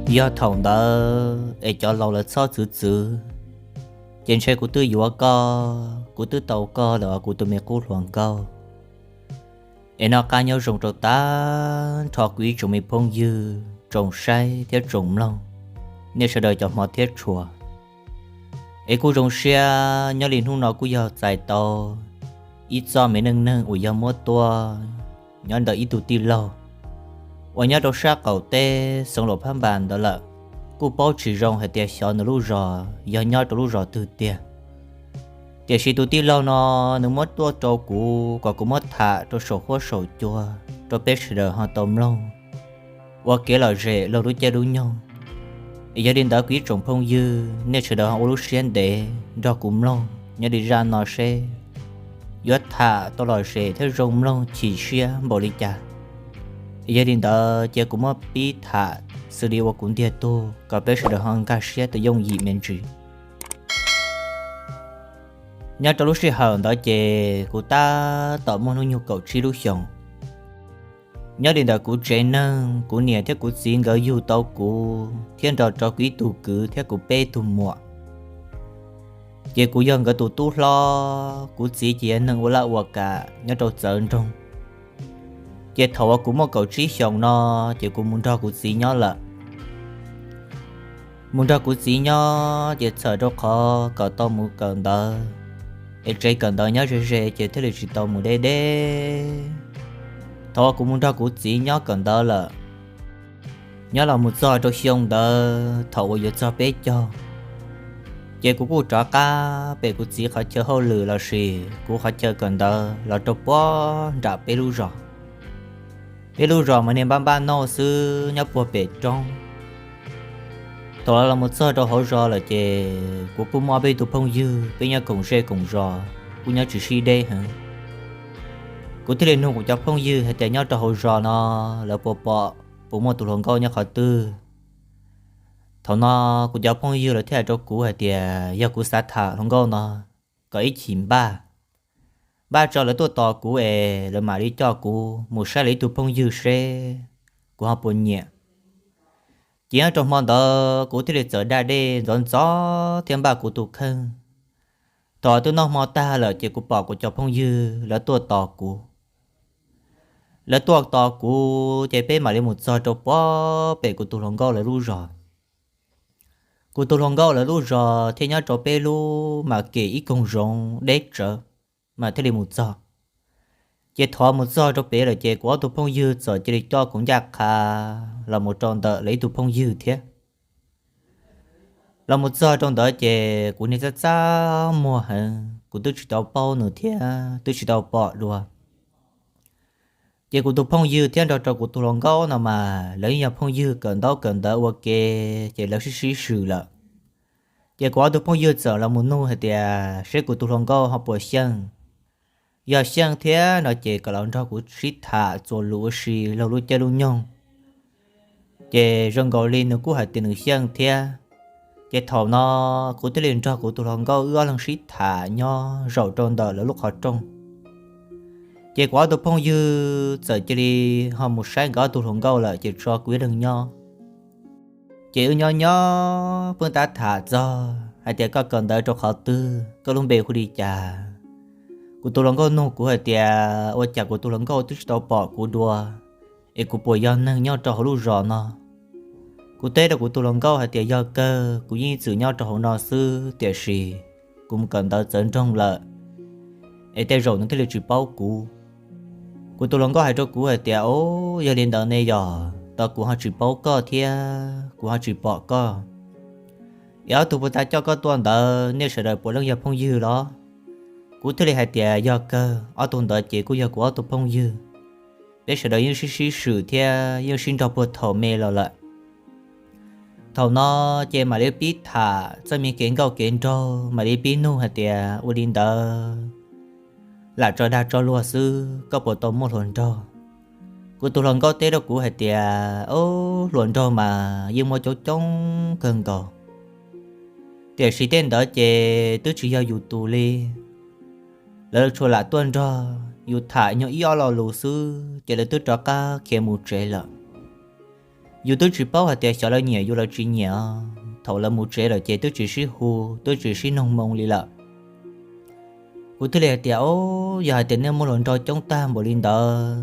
Yog thaum ntawd es cov laus lawv txhob txwv txwv, ces ntshe kuv twb yuav koj, kuv twb tau koj lawm os kuv tus me qub hluas nkauj. Es noj qab nyob zoo rau tag nrho kuv ib tsoom me phooj ywg tsoom saib thiab tsoom mloog, nej sawv daws cov hmov thiab tshua. Es kuj zoo siab nyob li hnub no kuj yog txais tau ib txoj me neej neeg uas yog muab tuaj nyob ntawm ib tug tij laug uas nyob rau sab qaum teb xeev Luam Phab Npas ntawd lawm. Kuj paub tsis zoo hais tias xyov nws lub zos yog nyob rau lub zos twg tiag, tiam sis tus tij laug no nws muab tuaj rau kuv kom kuv muab tham rau saum huab saum cua rau peb sawv daws ho tau mloog ua kev lom zem laug lub caij lub nyoog. Es yog li ntawd kuv ib tsoom phooj ywg, nej sawv daws ho ua lub siab ntev nrog kuv mloog nyob li zaj no seb yuav tham tau lom zem thiab zoo mloog chim siab npaum li cas. Es yog li ntawd cia kuv muab pib tham xws li uas kuv ntiag tug kom peb sawv daws ho nkag siab tau yooj yim me ntsis. Nyob rau lub sij hawm ntawd ces kuv tab tom muaj hnub nyoog kaum tsib lub xyoos. Nyob li ntawm kuv tsev neeg, kuv niam thiab kuv txiv nkawd yug tau kuv thiab nrog rau kuv ib tug kwv thiab kuv peb tug muam. Ces kuv yog nkawd tus tub hlob, kuv txiv ces yog neeg ua laj ua kam nyob rau txawv nroog. Ces thaum uas kuv muaj kaum tsib xyoos no, ces kuv mus nrog kuv txiv nyob lawm. Mus nrog kuv txiv nyob ces txhawm rau qhov kom tau mus kawm ntawv, es tsev kawm ntawv nyob ze ze ces thiaj li tsis tau mus deb deb. Thaum uas kuv mus nrog kuv txiv nyob kawm ntawv lawm, nyob los mus txog rau xyoo ntawd thaum uas yuav txog peb caug, ces kuv kuj rov qab pem kuv txiv qhov chaw hauj lwm lossis kuv qhov chaw kawm ntawv los rau puag nram peb lub zos. Peb lub zos mas niag npab npab nauj xwb nyob puag pem roob. Thaum los mus txog rau hauv zos lawm ces kuv kuj muaj peb ib tug phooj ywg peb nyob koom zej koom zos, kuj nyob tsis sib deb heev. Kuv thiaj li nug kuv cov phooj ywg hais tias nyob rau hauv zos no lawv puas pom puas muaj tus hluas nkauj nyob qhov twg. Thaum no kuv cov phooj ywg lawv thiaj hais rau kuv hais tias yog kuv xav tham hluas nkauj no kom ib chim npaj, npaj tso lawv tuaj tos kuv es lawv mam li coj kuv mus saib lawv ib tug phooj ywg seb kuv ho puas nyiam. Ces nyob rau hmo ntawd kuv thiaj li txawm da dej ntxov ntxov thiab npaj kuv tus kheej. Thaum twb noj hmo tag lawm ces kuv pom kuv cov phooj ywg lawv tuaj tos kuv. Lawv tuaj tos kuv ces peb mam li mus txog rau puag pem kuv tus hluas nkauj lawv lub zos. Kuv tus hluas nkauj lawv lub zos thiaj nyob rau peb lub mas kem ib koog zoov deb tsawv mas thiaj li mus txog. Ces thaum mus txog rau pem lawm ces kuv ob tug phooj ywg txawm cia li coj kuv ncaj qha los mus rau ntawm lawv ib tug phooj ywg thiab. Los mus txog rau ntawd ces kuv niag txaj txaj muag heev, kuv twb tsis tau paub nws thiab twb tsis tau pom dua. Ces kuv tus phooj ywg thiab nrog rau kuv tus hluas nkauj no mas lawv yeej yog phooj ywg kawm ntaub kawm ntawv ua ke, ces lawv sib sib swm lawm. Ces kuv ob tug phooj ywg txawm los mus nug hais tias seb kuv tus hluas nkauj ho puas xyeej. Yog xyeej thiab no ces kom los nrog kuv sib tham txuas lus ua si laug lub caij lub nyoog. Ces zoo nkaus li nws kuj hais tias nws xyeej thiab. Ces thaum no kuv thiaj li nrog kuv tus hluas nkauj wb ob leeg sib tham nyob zaum rau ntawm lawv lub qhov rooj. Ces kuv ob tug phooj ywg txawm cia li ho mus saib nkawd ob tug hluas nkauj lawm ces tso kuv ib leeg nyob. Ces wb nyob nyob pheej tab tham txog hais tias koj kawm ntawv rau qhov twg, koj lub npe hu li cas. Kuv tus hluas nkauj nug kuv hais tias ua cas kuv tus hluas nkauj twb tsis tau pom kuv dua, es kuv puas yog neeg nyob rau hauv lub zos no. Kuv teb rau kuv tus hluas nkauj hais tias yog kawg, kuv yeej ib txwm nyob rau hauv no xwb, tiam sis kuv mus kawm ntawv txawv nroog lawm, es tej zaum nws thiaj li tsis paub kuv. Kuv tus hluas nkauj hais rau kuv hais tias, o, yog li ntawd ne yog, tos kuv ho tsis paub koj thiab kuv ho tsis pom koj, es ob tug puas tas coj koj tuaj ntawd nej sawv daws puav leej yog phooj ywg los? Kuv thiaj li hais tias yog kawg, ob tug ntawd ces kuj yog kuv ob tug phooj ywg. Peb sawv daws yeej sib sib swm thiab yeej sib nrog puag thaum me los lawm. Thaum no ces mam li pib tham txoj me kev nkauj kev nraug, mam li pib nug hais tias ua li ntawd, lam tso dag tso luag xwb koj puas tau muaj hluas nraug? Kuv tus hluas nkauj teb rau kuv hais tias, o, hluas nraug mas yeej muaj coob coob kawg nkaus, tiam sis tej ntawd ces twb tsis yog yus tus li. Lawv tsuas lam tuaj nrog yus tham nyuag ib ob lo lus xwb ces lawv twb rov qab khiav mus tsev lawm. Yus twb tsis paub hais tias xyov lawv nyiam yus los tsis nyiam, thaum lawv mus tsev lawm ces twb tsis sib hu, twb tsis sib noog moo li lawm. Kuv thiaj li hais tias, o, yog hais tias nej muaj hluas nraug coob tag npaum li ntawd,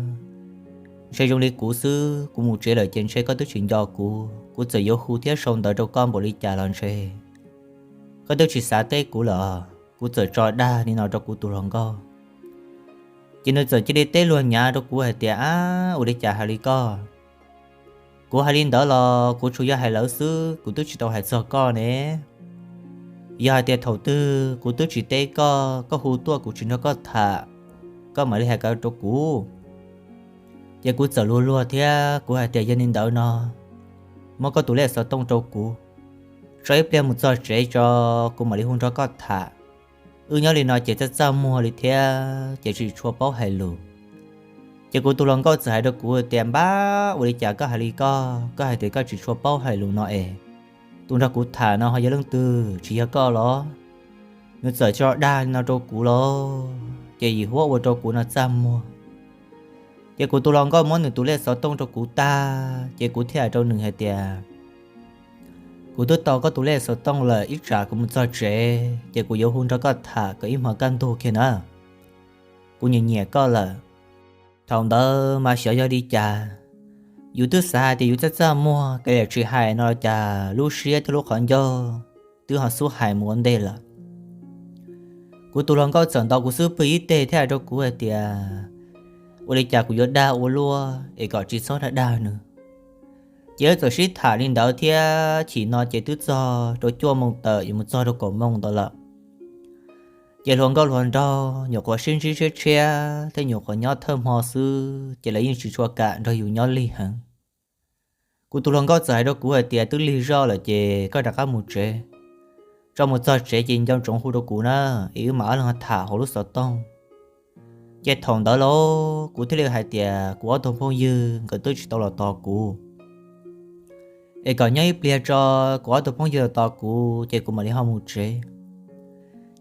ntshe zoo li kuv xwb, kuv mus tsev lawm ces ntshe koj twb tsis nco kuv, kuv txawm yuav hu thiab sau ntawv rau koj npaum li cas los ntshe koj twb tsis xav teb kuv lawm. Kuv txawm tso dag li no rau kuv tus hluas nkauj. Ces nws txawm cia li teb luag nyav rau kuv hais tias, ab, ua li cas hais li koj? Kuv hais li ntawd los kuv tsuas yog hais lawv xwb, kuv twb tsis tau hais txog koj ne. Yog hais tias thaum twg kuv twb tsis teb koj, koj hu tuaj kuv tsis nrog koj tham, koj mam li hais ko rau kuv. Ces kuv txawm luag luag thiab kuv hais tias, yog li ntawd no, muab koj tus lej xov tooj rau kuv, tso ib pliag mus txog tsev tso, kuv mam li hu nrog koj tham. Wb nyob li no ces txaj txaj muag li thiab ces tsis tshua paub hais lus. Ces kuv tus hluas nkauj txawm hais rau kuv tias, npab, ua li cas koj hais li koj, koj hais tias koj tsis tshua paub hais lus no es, tus nrog kuv tham no ho yog leej twg, tsis yog koj los? Nws txawm tso dag li no rau kuv los, ces yim huab ua rau kuv no txaj muag. Ces kuv tus hluas nkauj muab nws tus lej xov tooj rau kuv tag, ces kuv thiaj hais rau nws hais tias, kuv twb tau koj tus lej xov tooj lawm, ib tsam kuv mus txog tsev ces kuv yuav hu nrog koj tham kom ib hmos kaj ntug kiag na. Kuv nyiam nyiam koj lawm. Thaum ntawd mas xyov yog li cas, yus twb xav hais tias yus txaj txaj muag, kav liam tsis hais no los cas lub siab thiab lub qhov ncauj twb ho xub hais mus ua ntej lawm. Kuv tus hluas nkauj txawm ntaus kuv xub pwg ib teg thiab hais rau kuv hais tias, ua li cas kuv yuav dag ua luaj es kom tsis txhob dag dag nws. Ces wb txawm sib tham li ntawd thiab, chim no ces twb txog rau cuaj moos tawm yuav mus txog rau kaum moos ntawd lawm. Ces hluas nkauj hluas nraug nyuam qhuav sib ntsib tshiab tshiab thiab nyuam qhuav nyob thawj hmo xwb ces lawv yeej tsis tshua kam nrog yus nyob lig heev. Kuv tus hluas nkauj txawm hais rau kuv hais tias, twb lig zoj lawm ces koj rov qab mus tsev, tso mus txog tsev ces nco ntsoov hu rau kuv na, es wb mam ob leeg tham hauv lub xov tooj. Ces thaum ntawd lauj, kuv thiaj li hais tias kuv ob tug phooj ywg nkawd twb tsis tau los tos kuv, es kom nyob ib pliag tso, kuv ob tug phooj ywg los tos kuv ces kuv mam li ho mus tsev.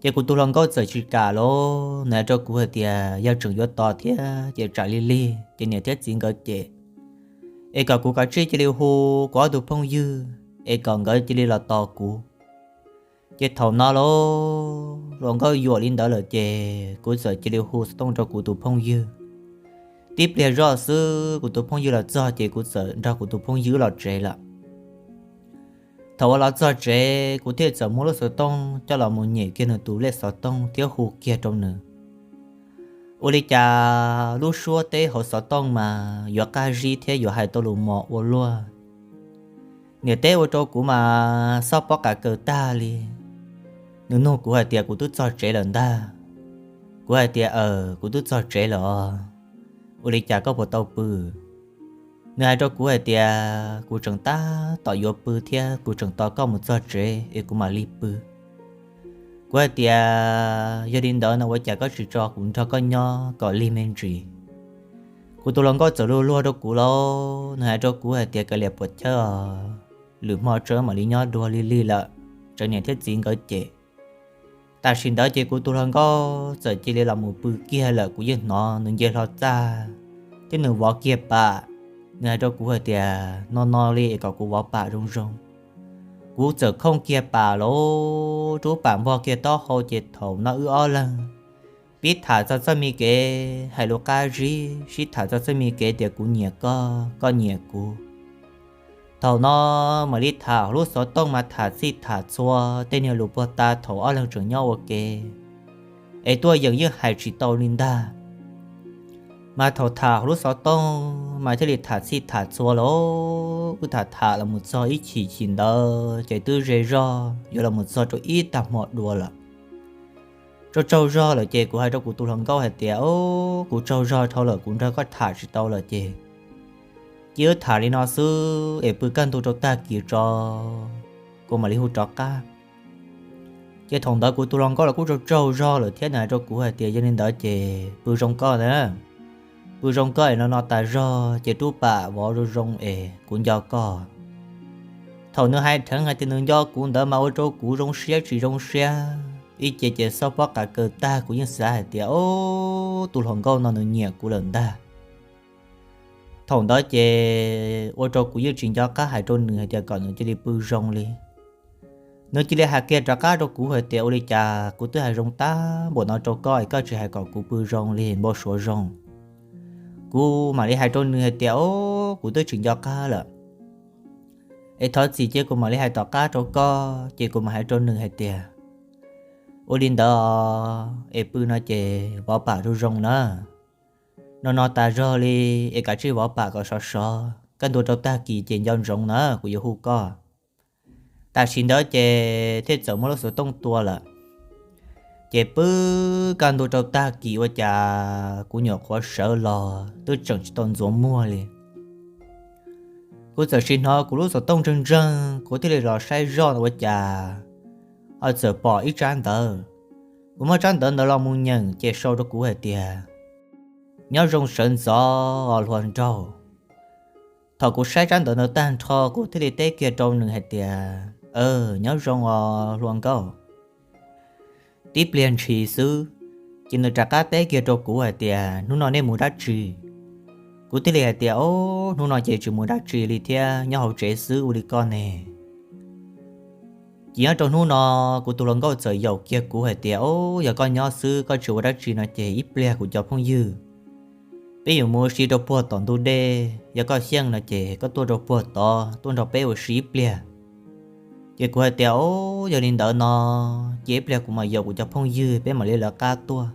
Ces kuv tus hluas nkauj txawm tsis kam lauj, nws hais rau kuv hais tias yog tseem yuav tos thiab ces tsam li lig ces niam thiab txiv nkawd cem, es kom kuv kav tsij cia li hu kuv ob tug phooj ywg es kom nkawd cia li los tos kuv. Ces thaum no lauj, hluas nkauj yuam li ntawd lawm ces kuv txawm cia li hu xov tooj rau kuv tus phooj ywg. Tib pliag zoj xwb kuv tus phooj ywg los txog ces kuv txawm nrog kuv tus phooj ywg los tsev lawm. Thaum uas los txog tsev kuv thiaj txawm muab lub xov tooj coj los mus nyem kiag nws tus lej xov tooj thiab hu kiag rau nws. Ua li cas lub suab teb hauv xov tooj mas yuav qab zib thiab yuav hais tau lus mos ua luaj. Niam teb ua rau kuv mas xob pob qa kaws tag li. Nws nug kuv hais tias kuv twb txog tsev lawm ntag. Kuv hais tias aws, kuv twb txog tsev lawm os. Ua li cas koj puas tau pw? Nws hais rau kuv hais tias kuv tseem tab tom yuav pw thiab kuv tseem tos koj mus txog tsev es kuv mam li pw. Kuv hais tias yog li ntawd no ua cas koj tsis tso kuv nrog koj nyob kom lig me ntsis? Kuv tus hluas nkauj txawm luag luag rau kuv lauj, nws hais rau kuv hais tias kav liam puas chawb os, lwm hmo tso mam li nyob dua, lig lig lawm, tsam niam thiab txiv nkawd cem. Tam sim ntawd ces kuv tus hluas nkauj txawm cia li los mus pw kiag lawm, kuv yeej hnov nws nce hlo txaj thiab nws vov kiag pam. Nws hais rau kuv hais tias no no li es kom kuv vov pam zoo zoo. Kuv txawm khooj kiag pam lauj, rub pam npog kiag taub hau ces thaum no wb ob leeg pib tham txog txoj me kev hais lus qab zib, sib tham txog txoj me kev tias kuv nyiam koj, koj nyiam kuv. Thaum no mam li tham hauv lub xov tooj mas tham txhij tham txhua tej niag lus puag ta thaum ob leeg tseem nyob ua ke, es tuaj yeem yeej hais tsis tau li ntag. Mas thaum tham hauv lub xov tooj mas thiaj li tham txhij tham txhua lauj, wb tham tham los mus txog ib chim chim ntawd ces twb ze zog yuav los mus txog rau ib tag hmo dua lawm. Tsaug tsaug zog lawm ces kuv hais rau kuv tus hluas nkauj hais tias, o, kuv tsaug zog dhau lawm, kuv nrog koj tham tsis tau lawm ces cia wb tham li no xwb es pw kaj ntug rau tag kis tso, kuv mam li hu rov qab. Ces thaum ntawd kuv tus hluas nkauj los kuj tsaug tsaug zog lawm thiab nws hais rau kuv hais tias yog li ntawd ces pw zoo koj na, pw zoo koj es no no tas zog ces rub pam vov zoo zoo es kuv nco koj. Thaum nws hais dheev hais tias nws nco kuv ntawd mas ua rau kuv zoo siab tsis zoo siab, ib ce ces xob pob qa kaws tag, kuv yeej xav hais tias, o, tus hluas nkauj no nws nyiam kuv lawm ntag. Thaum ntawd ces ua rau kuv yeej tsis nco qab hais rau nws hais tias kom nws cia li pw zoo li. Nws cia li hais kiag rov qab rau kuv hais tias, ua li cas kuv twb hais zoo tag npaum no rau koj es koj tsis hais kom kuv pw zoo li npau suav zoo. Kuv mam li hais rau nws hais tias, o, kuv twb tsis nco qab lawm, es thov txim cia kuv mam li hais tom qab rau koj. Ces kuv mam hais rau nws hais tias, ua li ntawd es pw no ces vov pam zoo zoo na, no no tas zog li, es kav tsij vov pam kom sov sov, kaj ntug rau tag kis ces nco ntsoov na kuv yuav hu koj. Tam sim ntawd ces thiaj txawm muab lub xov tooj tua lawm. Ces pw kaj ntug rau tag kis ua cas kuv nyuam qhuav sawv los twb tseem tsis tau ntxuav muag li. Kuv txawm sim hnov kuv lub xov tooj ntseeg ntseeg, kuv thiaj li los saib zoj ua cas ho txawm pom ib tsab ntawv. Kuv muab tsab ntawv ntawd los mus nyeem ces sau rau kuv hais tias, nyob zoo sawv ntxov os hluas nraug. Thaum kuv saib tsab ntawv ntawd tag nrho kuv thiaj li teb kiag rau nws hais tias, nyob zoo os hluas nkauj. Tib pliag ntshis xwb, ces nws rov qab teb kiag rau kuv hais tias, hnub no nej mus dab tsi? Kuv thiaj li hais tias, o, hnub no ces tsis mus dab tsi li thiab, nyob hauv tsev xwb ua li koj ne. Ces nyob rau hnub no kuv tus hluas nkauj txawm yaum kiag kuv hais tias, o, yog koj nyob xwb koj tsis ua dab tsi no ces ib pliag kuv cov phooj ywg peb yuav mus ua si rau puag tom ntug dej, yog koj xyeej no ces koj tuaj rau puag tod tuaj nrog peb ua si ib pliag. Ces kuv hais tias, o, yog li ntawd no ces ib pliag kuv mam yaum kuv cov phooj ywg peb mam li lawv qab tuaj.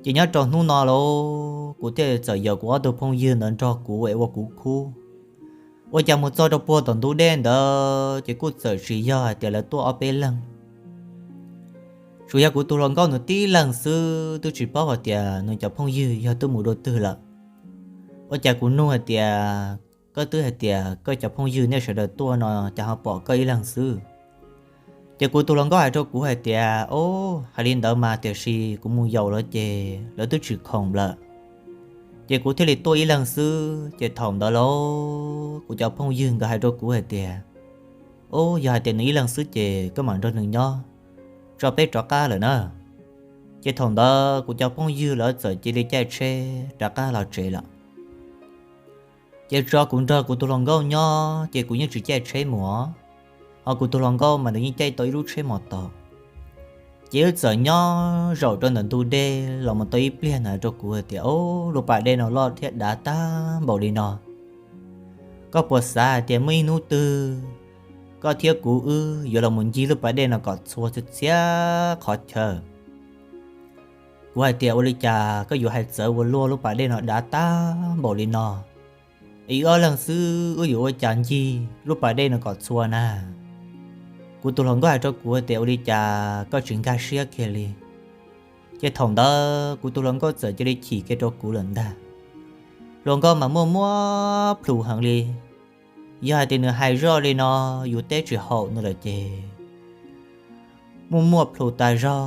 Ces nyob rau hnub no lauj kuv thiaj txawm yaum kuv ob tug phooj ywg ntawd nrog kuv es ua kuv khub. Ua cas mus txog rau puag tom ntug dej ntawd ces kuj txawm tsis yog hais tias lawv tuaj ob peb leeg, tsuas yog kuv tus hluas nkauj nws tib leeg xwb, twb tsis paub hais tias nws cov phooj ywg yog twb mus dua twg lawm. Ua cas kuv nug hais tias, koj twb hais tias koj cov phooj ywg nej sawv daws tuaj no cas ho pom koj ib leeg xwb? Ces kuv tus hluas nkauj hais rau kuv hais tias, o, hais li ntawd mas tiam sis kuv mus yaum lawv ces lawv twb tsis khoom lawm, ces kuv thiaj li tuaj ib leeg xwb. Ces thaum ntawd lauj kuv cov phooj ywg nkawd hais rau kuv hais tias, o, yog hais tias nws ib leeg xwb ces koj mam nrog nws nyob tso peb rov qab lawm na. Ces thaum ntawd kuv cov phooj ywg lawv txawm cia li caij tsheb rov qab los tsev lawm. Ces tso kuv nrog kuv tus hluas nkauj nyob ces kuv yeej tsis caij tsheb mus, ho kuv tus hluas nkauj mas nws yeej caij tau ib lub tsheb mos tos. Ces wb txawm nyob zaum rau ntawm ntug dej los mus tau ib pliag nws hais rau kuv hais tias, o, lub pas dej no loj thiab dav tag npaum li no, koj puas xav hais tias muaj ib hnub twg koj thiab kuv wb yuav los mus ncig lub pas dej no kom txhua txhia qhov chaw? Kuv hais tias, ua li cas koj yuav hais txawv ua luaj, lub pas dej no dav tag npaum li no, wb ob leeg xwb wb yuav ua cas ncig lub pas dej no kom txhua na? Kuv tus hluas nkauj hais rau kuv tias, ua li cas koj tsis nkag siab kiag li? Ces thaum ntawd kuv tus hluas nkauj txawm cia li chim kiag rau kuv lawm ntag. Hluas nkauj mas muaj muaj plhus heev li, yog hais tias nws hais zoj li no yus teb tsis haum nws lawm ces muaj muaj plhus tas zog,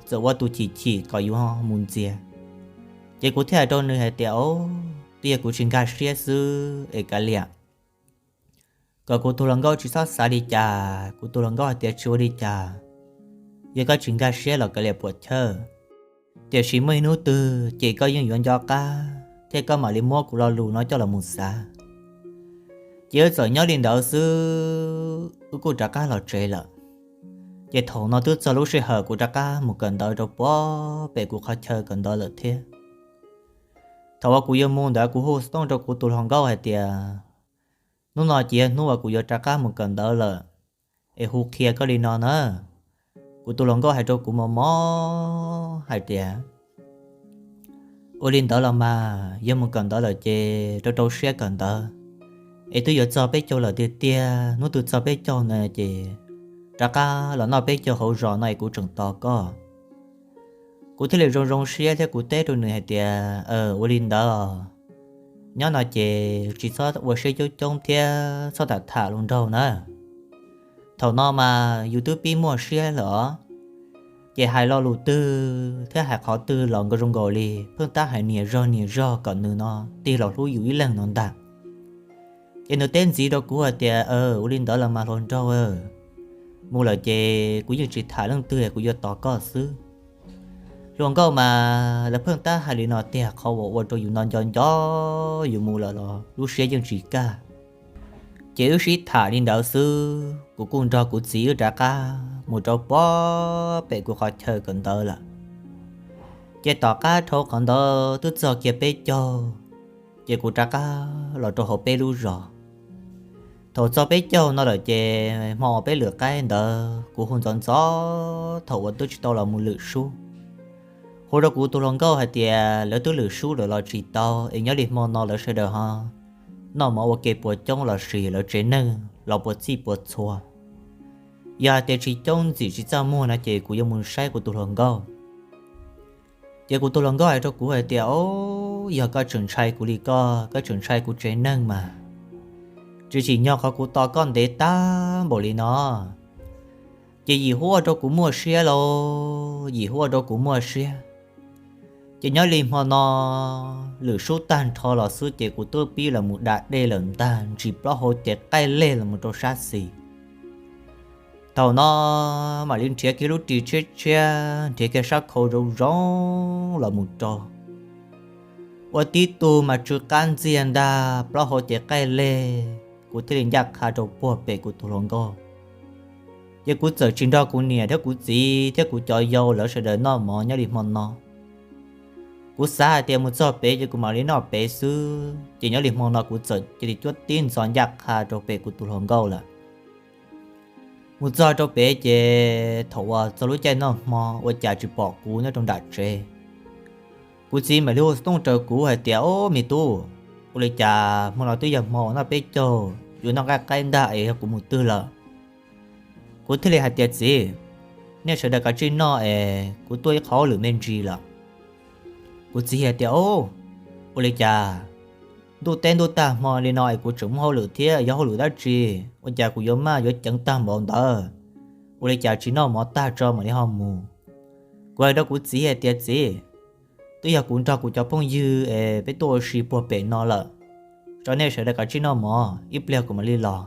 txawm ua tus chim chim kom yus mus ntxias. Ces kuv thiaj hais rau nws hais tias, o, twb yog kuv tsis nkag siab xwb es kav liam, kom kuv tus hluas nkauj tsis txhob xav li cas. Kuv tus hluas nkauj hais tias, tsis ua li cas, yog koj tsis nkag siab los kav liam puam chawj, tiam sis muaj ib hnub twg ces koj yeej yuav nco qab thiab koj mam li muab kuv lo lus no coj los mus xav. Ces wb txawm nyob li ntawd xwb wb kuj rov qab los tsev lawm. Ces thaum no twb txog lub sij hawm kuv rov qab mus kawm ntawv rau puag pem kuv qhov chaw kawm ntawv lawm thiab. Thaum uas kuv yuav mus ntawd kuv hu xov tooj rau kuv tus hluas nkauj hais tias, hnub no ces yog hnub uas kuv yuav rov qab mus kawm ntawv lawm, es hu qhia koj li no na. Kuv tus hluas nkauj hais rau kuv mos mos hais tias, ua li ntawd los mas yog mus kawm ntawv lawm ces rau rau siab kawm ntawv, es twb yuav txog peb caug lawm tiag tiag, hnub twg txog peb caug na ces rov qab los noj peb caug hauv zos no es kuv tseem tos koj. Kuv thiaj li zoo zoo siab thiab kuv teb rau nws hais tias, ua li ntawd, nyob no ces tsis txhob ua siab coob coob thiab txhob tham tham luag nraug na. Thaum no mas yus twb pib muaj siab lawm os, ces hais lo lus twg thiab hais qhov twg los nkauj zoo nkaus li pheej tab hais nias zog nias zog kom nws no tig los hlub yus ib leeg no ntag. Ces nws teb ntxiv rau kuv hais tias, ua li ntawd los mas hluas nraug, mus lawm ces kuv yeej tsis tham leej twg, kuv yuav tos koj xwb. Hluas nkauj mas lawv pheej tab hais li no tiag, qhov uas ua rau yus no nco nco yus mus lawm los lub siab yeej tsis kaj. Ces wb sib tham li ntawd xwb, kuv kuj nrog kuv txiv wb rov qab mus rau puag pem kuv qhov chaw kawm ntawv lawm. Ces tom qab dhau qhov ntawd twb txog kiag peb caug, ces kuv rov qab los rau hauv peb lub zos. Thaum txog peb caug no lawm ces hmo uas peb lwm qaib ntawd kuv hu ntxov ntxov thaum uas twb tsis tau los mus lwm sub, hu rau kuv tus hluas nkauj hais tias lawv twb lwm sub lawm los tsis tau es nyob li hmo no lawv sawv daws ho noj mov ua ke puas coob los sis lawv tsev neeg los puas txij puas txhua. Yog hais tias tsis coob ntxim tsis txaj muag no ces kuv yuav mus saib kuv tus hluas nkauj. Ces kuv tus hluas nkauj hais rau kuv hais tias, o, yog koj tseem ntshai kuv li koj, koj tseem ntshai kuv tsev neeg mas, tsis tsim nyog qhov kuv tos koj ntev tag npaum li no. Ces yim huab rau kuv muaj siab lauj, yim huab rau kuv muaj siab. Ces nyob li hmo no lwm sub tag nrho los xwb ces kuv twb pib los mus da dej lawm ntag, ntsis plaub hau ces qaij leg los mus rau sab xis. Thaum no mam li nrhiav kiag lub ris tshiab tshiab, nrhiav kiag sab khau zoo zoo los mus rau, ua tib tug mas tsw qab ntxiag ntag, plaub hau ces qaij leg, kuv thiaj li ncaj qha rau puag pem kuv tus hluas nkauj. Ces kuv txawm tsis nrog kuv niam thiab kuv txiv thiab kuv cov yau lawv sawv daws noj mov nyob li hmo no. Kuv xav hais tias mus txog pem ces kuv mam li noj pem xwb, ces nyob li hmo no kuv txawm cia li cuab tib ntxov ncaj qha rau pem kuv tus hluas nkauj lawm. Mus txog rau pem ces thaum uas txog lub caij noj hmo ua cas tsis pom kuv nyob rau nram tsev. Kuv txiv mam li hu xov tooj raws kuv hais tias, o, me tub, ua li cas hmo no twb yog hmo uas noj peb caug yuav noj nqaij qaib ntag es yog kuv mus twg lawm? Kuv thiaj li hais tias, txiv, nej sawv daws kav tsij noj es kuv tuaj ib qho hauj lwm me ntsis lawm. Kuv txiv hais tias, o, ua li cas ntuj teb ntuj tag hmo li no es kuv tseem muaj hauj lwm thiab, yog hauj lwm dab tsi? Ua cas kuv yuav maj yuav ceev tag npaum ntawd? Ua li cas tsis noj mov tag tso mam li ho mus? Kuv hais rau kuv txiv hais tias, txiv, twb yog kuv nrog kuv cov phooj ywg es peb tuaj ua si puag pem no lawm, tso nej sawv daws kav tsij noj mov ib pliag kuv mam li los.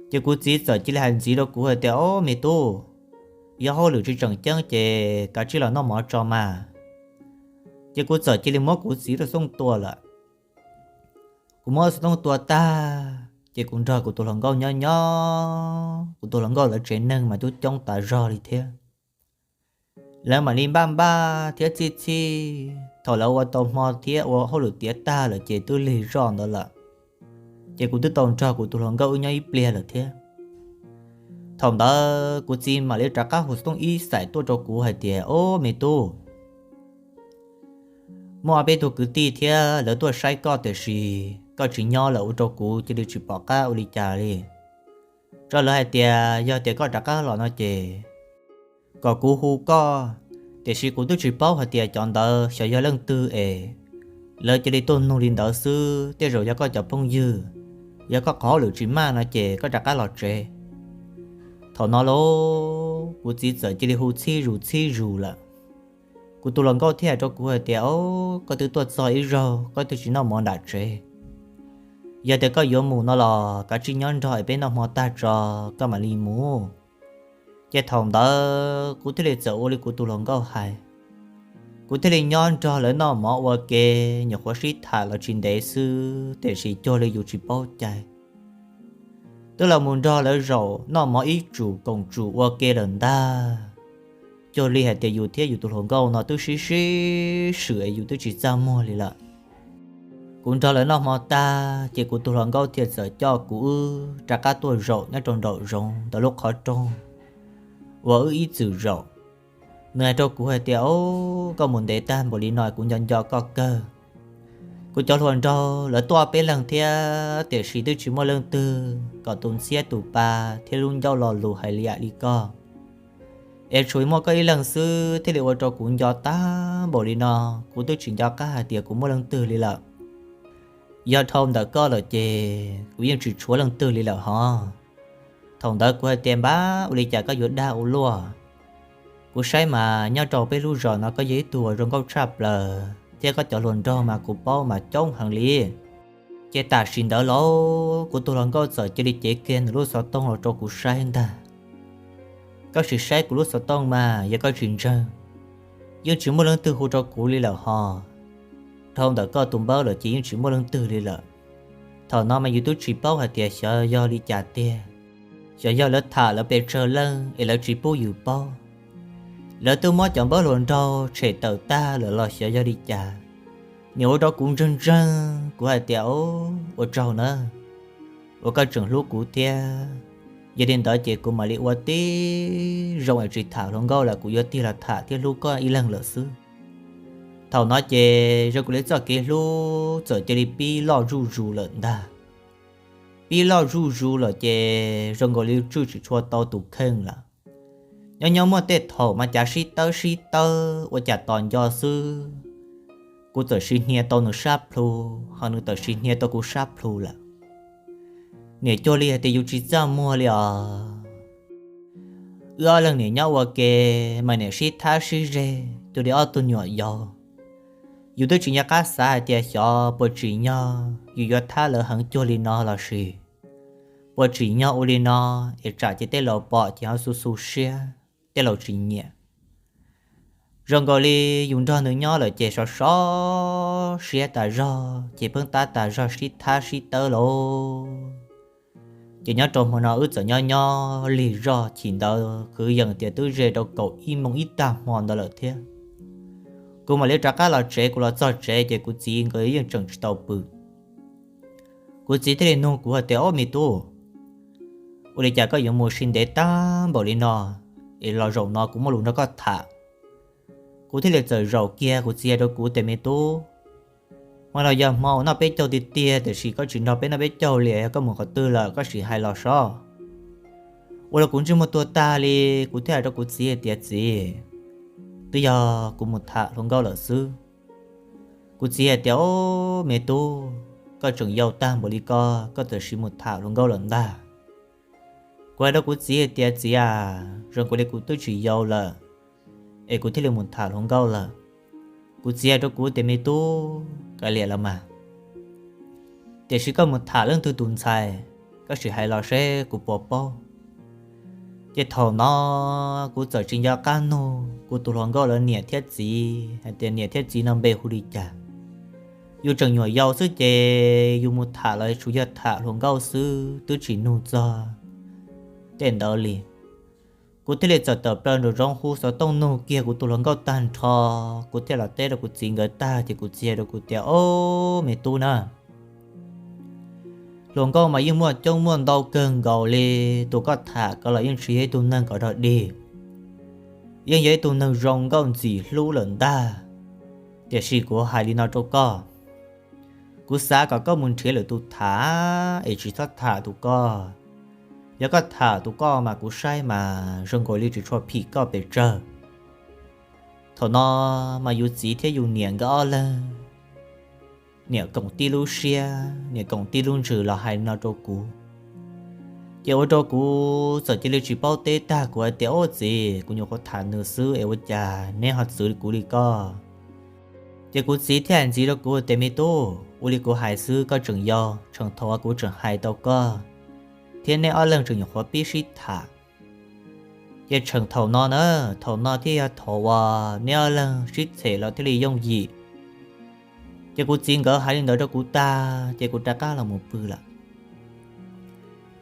Ces kuv txiv txawm cia li hais ntxiv rau kuv hais tias, o, me tub, yog hauj lwm tsis tseem ceeb ces kav tsij los noj mov tso mas. Ces kuv txawm cia li muab kuv txiv lub xov tooj tua lawm. Kuv muab xov tooj tua tag ces kuv nrog kuv tus hluas nkauj nyob nyob, kuv tus hluas nkauj lawv tsev neeg mas coob coob tas zog li thiab. Lawv mam li npaj npaj thiab txhij txhij, thaum lawv ua tau hmo thiab ua hauj lwm tiav tag lawm ces twb lig zoj ntawd lawm. Ces kuv twb tau nrog kuv tus hluas nkauj wb nyob ib pliag lawm thiab. Thaum ntawd kuv txiv mam li rov qab hu xov tooj ib xaim tuaj rau kuv hais tias, o, me tub, muaj ob peb tug kwv tij thiab lawv tuaj saib koj tiam sis koj tsis nyob lawm ua rau kuv cia li tsis pom qab ua li cas li. Tso lawv hais tias yog tias koj rov qab los no ces kom kuv hu koj, tiam sis kuv twb tsis paub hais tias cov ntawd xyov yog leej twg es lawv cia li tuaj nug li ntawd xwb, tej zaum yog koj cov phooj ywg. Yog koj qhov hauj lwm tsis maj no ces koj rov qab los tsev. Thaum no lauj, kuv txiv txawm cia li hu txhib zus txhib zus lawm. Kuv tus hluas nkauj thiaj hais rau kuv hais tias, o, koj twb tuaj txog ib zaug koj twb tsis noj mov nram tsev. Yog tias koj yuav mus no los kav tsij nyob nrog es peb noj hmo tag tso koj mam li mus. Ces thaum ntawd kuv thiaj li txawm ua li kuv tus hluas nkauj hais. Kuv thiaj li nyob nrog lawv noj mov ua ke, nyuam qhuav sib tham los tsis ntev xwb tiam sis cuag li yus tsis paub cai, twb los mus nrog lawv zaum noj mov ib tsum koom tsum ua ke lawm ntag. Cuag li hais tias yus thiab yus tus hluas nkauj no twb sib sib swm es yus twb tsis txaj muag li lawm. Kuv nrog lawv noj hmo tag ces kuv tus hluas nkauj thiaj txawm coj kuv wb rov qab tuaj zaum nyob rau nraum zoov ntawm lub qhov rooj uas wb ib txwm zaum. Nws hais rau kuv hais tias, o, koj mus ntev tag npaum li no kuv nco nco koj kawg. Kuv cov hluas nraug lawv tuaj peb leeg thiab tiam sis twb tsis muaj leej twg kom tus ntxhiab tus pa thiab lub ncauj lo lus hais li yam li koj. Es tsuas muaj koj ib leeg xwb thiaj li ua rau kuv nco tag npaum li no, kuv twb tsis nco qab hais tias kuv muaj leej twg li lawm. Yog dhau ntawm koj lawm ces kuv yeej tsis tshuav leej twg li lawm hov. Thaum ntawd kuv hais tias, npab, ua li cas koj yuav dag ua luaj? Kuv saib mas nyob rau peb lub zos no koj yog ib tug uas zoo nkauj tshaj plaws thiab koj cov hluas nraug mas kuv paub mas coob heev li. Ces tam sim ntawd lauj, kuv tus hluas nkauj txawm cia li cev kiag nws lub xov tooj los rau kuv saib ntag. Koj sim saib kuv lub xov tooj mas yog koj tsis ntseeg, yeej tsis muaj leej twg hu rau kuv li lawm hos. Dhau ntawm koj tus npawb lawm ces yeej tsis muaj leej twg li lawm. Thaum no mas yus twb tsis paub hais tias xyov yog li cas tiag, xyov yog lawv tham lawv pes tsawg leej es lawv tsis pub yus paub. Lawv twb muab cov npawb hluas nraug tshem tawm tag lawm los xyov yog li cas. Nim ua rau kuv ntseeg ntseeg, kuv hais tias, Ua tsaug na, uas koj tseem hlub kuv thiab. Yog li ntawd ces kuv mam li ua tib zoo es tsis tham hluas nkauj lawm, kuv yuav tig los tham thiab hlub koj ib leeg lawm xwb. Thaum no ces zoo nkaus li txoj kev hlub txawm cia li pib loj zuj zus lawm ntag. Pib loj zuj zus lawm ces zoo nkaus li tswj tsis tshua tau tus kheej lawm. Nyob nyob muaj tej thaum mas cav sib tawb sib tawb ua cas tos nco xwb, kuv txawm sim hnia tau nws sab plhu, ho nws txawm sim hnia tau kuv sab plhu lawm. Niam cuag li hais tias yus tsis txaj muag li os. Wb ob leeg niam nyob ua ke mas niam sib thab sib ze cuag li ob tug nyuam yaus. Yus twb tsis nco qab xav hais tias xyov puas tsim nyog yus yuav thab lawv heev cuag li no los sis puas tsim nyog ua li no es tsam ces tej laus pom ces ho xu xu siab, tej laus tsis nyiam. Zoo nkaus li yus nrog nws nyob lawm ces sov sov siab tas zog ces pheej tab tas zog sib thab sib tawb lauj. Ces nyob rau hmo no wb txawm nyob nyob lig zog, chim ntawd kwv yees tias twb ze rau kaum ib moos ib tag hmo ntawd lawm thiab. Kuv mam li rov qab los tsev, kuv los txog tsev ces kuv txiv nkawd yeej tseem tsis tau pw. Kuv txiv thiaj li nug kuv hais tias, Ob, me tub, ua li cas koj yuav mus ua si ntev tag npaum li no, es los zaum no kuv muaj lus nrog koj tham. Kuv thiaj li txawm zaum kiag, kuv txiv hais rau kuv tias, Me tub, hmo no yog hmo uas noj peb caug tiag tiag, tiam sis koj tsis nrog peb noj peb caug li, yog koj mus qhov twg lawm koj sim hais los seb. Ua rau kuv ntsej muag tuag tag li, kuv thiaj hais rau kuv txiv hais tias, Txiv, twb yog kuv mus tham hluas nkauj lawm xwb. Kuv txiv hais tias, Ob, me tub, koj tseem yau tag npaum li ko, koj txawm sim mus tham hluas nkauj lawm ntag. Kuv hais rau kuv txiv hais tias, Txiv a, zoo nkaus li kuv twb tsis yau lawm, es kuv thiaj li mus tham hluas nkauj lawm. Kuv txiv hais rau kuv tias, Me tub, kav liam los mas, tiam sis koj mus tham leej twg tus ntxhais, koj sim hais los seb kuv puas paub. Ces thaum no kuv txawm tsis nco qab nug kuv tus hluas nkauj lawv niam thiab txiv hais tias niam thiab txiv no npe hu li cas. Yus tseem nyuam yaus xwb ces yus mus tham los tsuas yog tham hluas nkauj xwb, twb tsis nug txog tej ntawd li. Kuv thiaj li txawm tawm plaws nraum zoov hu xov tooj nug kiag kuv tus hluas nkauj tag nrho, kuv thiaj los teb rau kuv txiv nkawd tag ces kuv txiv hais rau kuv tias, Ob, me tub na, hluas nkauj mas yeej muaj coob muaj ntau kawg nkaus li, tus koj tham ko los yeej tsis yog ib tug neeg kom dog dig, yeej yog ib tug neeg zoo nkauj ntxim hlub lawm ntag. Tiam sis kuv hais li no rau koj, kuv xav kom koj mus nrhiav lwm tus tham es tsis txhob tham tus koj. Yog koj tham tus koj mas kuv saib mas zoo nkaus li tsis tshua phim koj pes tsawg. Thaum no mas yus txiv thiab yus niam nkawd ob leeg, niam koom tib lub siab, niam koom tib lub ntsws los hais li no rau kuv. Ces ua rau kuv txawm cia li tsis paub teb tag, kuv hais tias, Ob, txiv, kuv nyuam qhuav tham nws xwb es ua cas neb ho txwv kuv li ko? Ces kuv txiv thiaj hais ntxiv rau kuv tias, Me tub, ua li kuv hais xwb, koj tseem yau, tseem thaum uas kuv tseem hais tau koj thiab neb ob leeg tseem nyuam qhuav pib sib tham. Ces tseem thaum no na, thaum no thiaj yog thaum uas neb ob leeg sib txhem los thiaj li yooj yim. Ces kuv txiv nkawd hais li ntawd rau kuv tag ces kuv rov qab los mus pw lawm.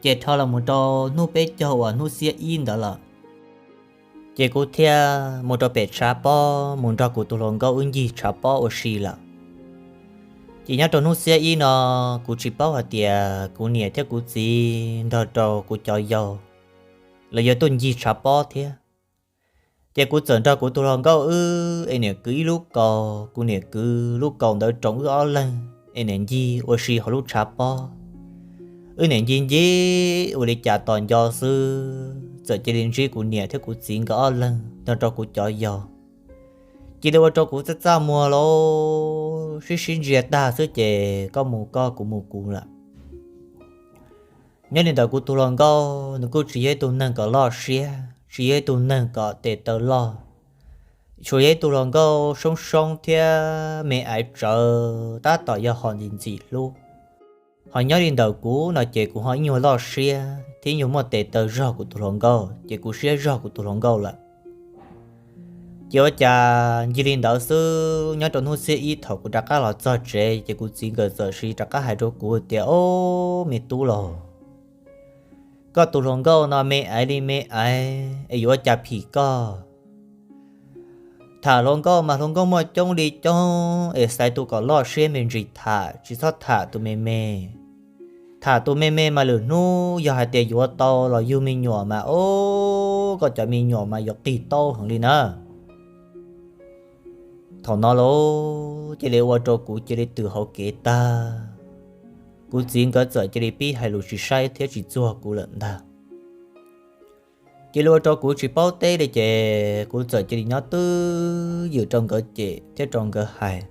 Ces rho los mus rau hnub peb caug uas hnub xiab ib ntawd lawm, ces kuv thiaj mus rau pem tshav pob mus nrog kuv tus hluas nkauj wb ncig tshav pob ua si lawm. Ces nyob rau hnub xiab ib no, kuv tsis paub hais tias kuv niam thiab kuv txiv nrog rau kuv cov yau los yuav tuaj ncig tshav pob thiab. Ces kuv txawm nrog kuv tus hluas nkauj wb es niam kwv ib lub kaus, kuv niam kwv lub kaus ntawd roos wb ob leeg es niam ncig ua si hauv lub tshav pob. Wb niam ncig ncig ua li cas tos nco xwb, txawm cia li ntsib kuv niam thiab kuv txiv nkawd ob leeg nrog rau kuv cov yau. Cia li ua rau kuv txaj txaj muag los sib sib ntsia tag xwb ces koj mus koj kuv mus kuv lawm. Nyob li ntawd kuv tus hluas nkauj nws kuj tsis yog ib tug neeg kom loj siab, tsis yog ib tug neeg kom tes taw loj, tsuas yog ib tug hluas nkauj soob soob thiab me aiv tsawv, tab tom yog hom ntxim ntxim hlub. Ho nyob li ntawm kuv no ces kuv ho ib nyuag loj siab thiab ib nyuag muaj tes taw zog kuv tus hluas nkauj, ces kuv siab zog kuv tus hluas nkauj lawm. Ces ua cas ncig li ntawd xwb, nyob rau hnub xiab ib thaum kuv rov qab los txog tsev ces kuv txiv nkawd txawm sis rov qab hais rau kuv tias, Ob, me tub los, koj tus hluas nkauj no me aiv li me aiv es yuav ua cas phim koj. Tham hluas nkauj mas hluas nkauj muaj coob li coob es xaiv tus kom loj siab me ntsis tham, tsis txhob tham tus me me. Tham tus me me mas lwm hnub yog hais tias yuav tau los yug me nyuam mas, ob, koj cov me nyuam mas yuav qis taub heev li na. Thaum no lauj, cia li ua rau kuv cia li tws hauv kev tag. Kuv txiv nkawd txawm cia li pib hais lus tsis saib thiab tsis txuag kuv lawm ntag. Cia li ua rau kuv tsis paub teb li ces kuv txawm cia li nyob twj ywm rau nkawd cem thiab rau nkawd hais.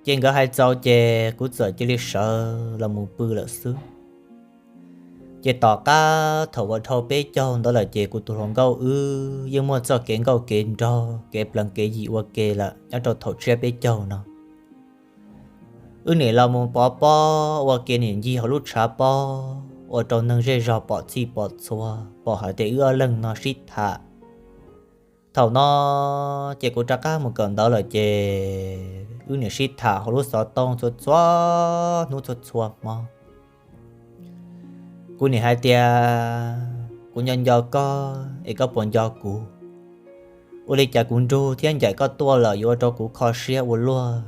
Ces nkawd hais txaus ces kuv txawm cia li sawv los mus pw lawm xwb. Ces tom qab thaum uas dhau peb caug ntawd lawm ces kuv tus hluas nkauj wb yeej muaj txoj kev nkauj kev nraug kev plees kev yim ua ke lawm nyob rau thaum tsiab peb caug no. Wb niam los mus pov pob ua ke, niam ncig hauv lub tshav pob ua rau neeg zej zog pom txhij pom txhua, pom hais tias wb ob leeg no sib tham. Thaum no ces kuv rov qab mus kawm ntawv lawm ces wb niam sib tham hauv lub xov tooj txhua txhua hnub txhua txhua hmo. Kuv niam hais tias, Kuv nco nco koj es koj puas nco kuv? Ua li cas kuv nrug thiab ncaim koj tuaj lawm yuav ua rau kuv kho siab ua luaj?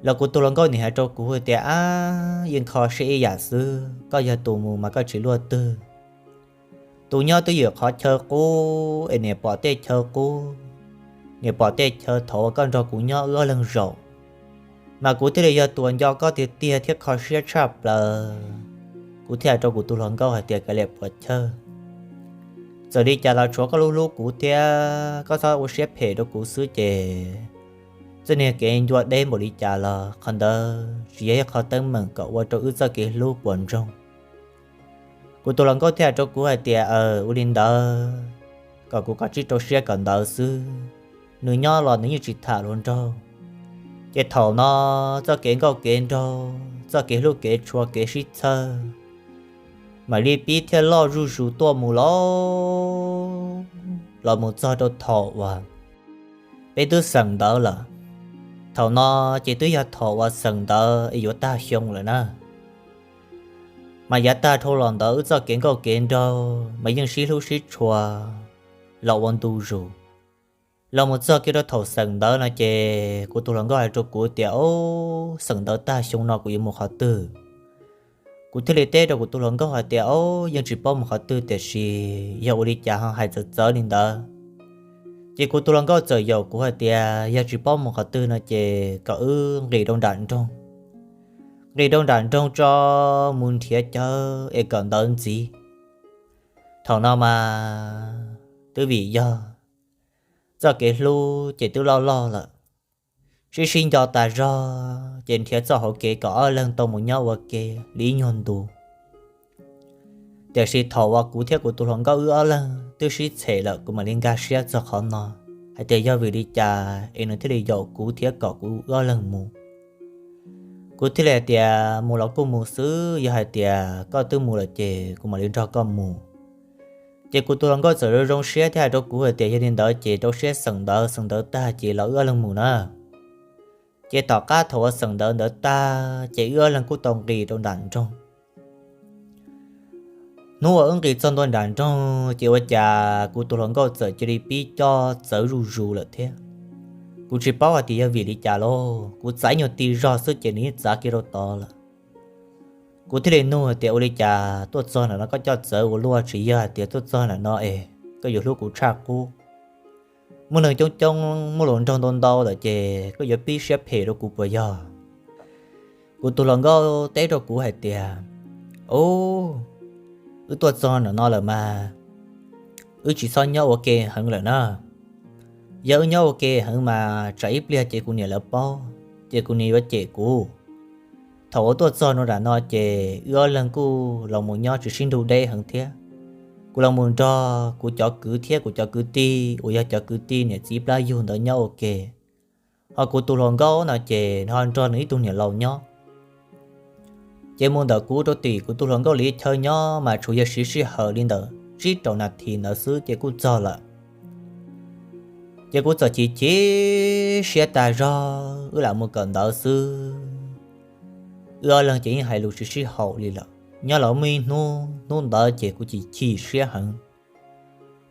Los kuv tus hluas nkauj niam hais rau kuv tias, Ab, yeej kho siab ib yam xwb, koj yog tus mus mas koj tsis luaj twg. Tus nyob twb ywm qhov chaw qub es niam pom tej chaw qub, niam pom tej chaw thaum uas koj nrog kuv nyob wb ob leeg zaum, mas kuv thiaj li yog tus uas nco koj tiag tiag thiab kho siab tshaj plaws. Kuv thiaj hais rau kuv tus hluas nkauj hais tias, Kav liam puas chawj, txawm li cas los tshuav koj lub hlub kuv thiab koj txhob ua siab phem rau kuv xwb ces txoj niag kev ncua deb npaum li cas los qhov ntawd tsis yog ib qho teeb meem kom ua rau wb txoj kev hlub puas ntsoog. Kuv tus hluas nkauj thiaj hais rau kuv hais tias, Aw, ua li ntawd, kom kuv kav tsij rau siab kawm ntawv xwb. Nws nyob los nws yeej tsis tham hluas nraug. Ces thaum no txoj kev nkauj kev nraug, txoj kev hlub kev tshua kev sib txhawb mam li pib thiaj loj zuj zus tuaj mus los, los mus txog rau thaum uas peb twb xeem ntawv lawm. Thaum no ces twb yog thaum uas xeem ntawv es yuav tag xyoo lawm na. Mas yav tag dhau los ntawd wb txoj kev nkauj kev nraug mas yeej sib hlub sib tshua los ua ntu zus. Los mus txog kiag rau thaum xeem ntawv no ces kuv tus hluas nkauj hais rau kuv tias, Ob, xeem ntawv tag xyoo no kuv yuav mus qhov twg? Kuv thiaj li teb rau kuv tus hluas nkauj hais tias, Ob, yeej tsis paub mus qhov twg tiam sis yog ua li cas ho hais txawv txawv li ntawd? Ces kuv tus hluas nkauj txawm yaum kuv hais tias, Yog tsis paub mus qhov twg no ces kom wb nqis rau nram nroog, nqis rau nram nroog tso, mus nrhiav chaw es kawm ntawv ntxiv. Thaum no mas twb vim yog txoj kev hlub ces twb loj loj lawm, sib sib nco tas zog ces nrhiav txoj hauv kev kom ob leeg tau mus nyob ua ke li ib nyuag ntu. Tiam sis thaum uas kuv thiab kuv tus hluas nkauj wb ob leeg twb sib txhem lawm kuv mam li nkag siab txog qhov no, hais tias yog vim li cas es nws thiaj li yaum kuv thiab kom kuv wb ob leeg mus. Kuv thiaj li hais tias, Mus los kuj mus xwb, yog hais tias koj twb mus lawm ces kuv mam li nrog koj mus. Ces kuv tus hluas nkauj txawm zoo zoo siab thiab hais rau kuv hais tias, Yog li ntawd ces rau siab xeem ntawv, xeem ntawv tag ces los wb ob leeg mus na. Ces tom qab thaum uas xeem ntawv ntawd tag ces wb ob leeg kuj tau nqis rau nram nroog. Hnub uas wb nqis txog ntua nram nroog ces ua cas kuv tus hluas nkauj txawm cia li pib cob txawv zuj zus lawm thiab. Kuv tsis paub hais tias yog vim li cas lauj, kuv txav nyuag ti zog xwb ces nws yeej txav kiag rau tod lawm. Kuv thiaj li nug hais tias, Ua li cas tuaj txog ntawm no koj cob txawv ua luaj, tsis yog hais tias tuaj txog ntawm no es koj yuav hlub kuv tshaj qub? Muaj neeg coob coob, muaj hluas nraug ntau ntau lawm ces koj yuav pib siab phem rau kuv puas yog? Kuv tus hluas nkauj teb rau kuv hais tias, Ub, wb tuaj txog ntawm no lawm mas wb tsis txhob nyob ua ke heev lawm na. Yog wb nyob ua ke heev mas tsam ib pliag ces kuv niam lawv paub ces kuv niam yuav cem kuv. Thaum uas tuaj txog nram no ces wb ob leeg kuj los mus nyob tsis sib nrug deb heev thiab. Kuv los mus nrog kuv cov kwv thiab kuv cov kwv tij uas yog cov kwv tij niam txiv plab yug ntawd nyob ua ke. Ho kuv tus hluas nkauj no ces nws ho nrog nws ib tug niam laus nyob. Ces mus ntawm kuv rau tim kuv tus hluas nkauj li chaw nyob mas tsuas yog siv sij hawm li ntawm tsib rau nas this ntawd xwb ces kuj txog lawm. Ces kuv txawm chim chim siab tas zog, wb lam mus kawm ntawv xwb, wb ob leeg ces yeej hais lus tsis sib haum li lawm. Nyob los muaj ib hnub, hnub ntawd ces kuv chim chim siab heev,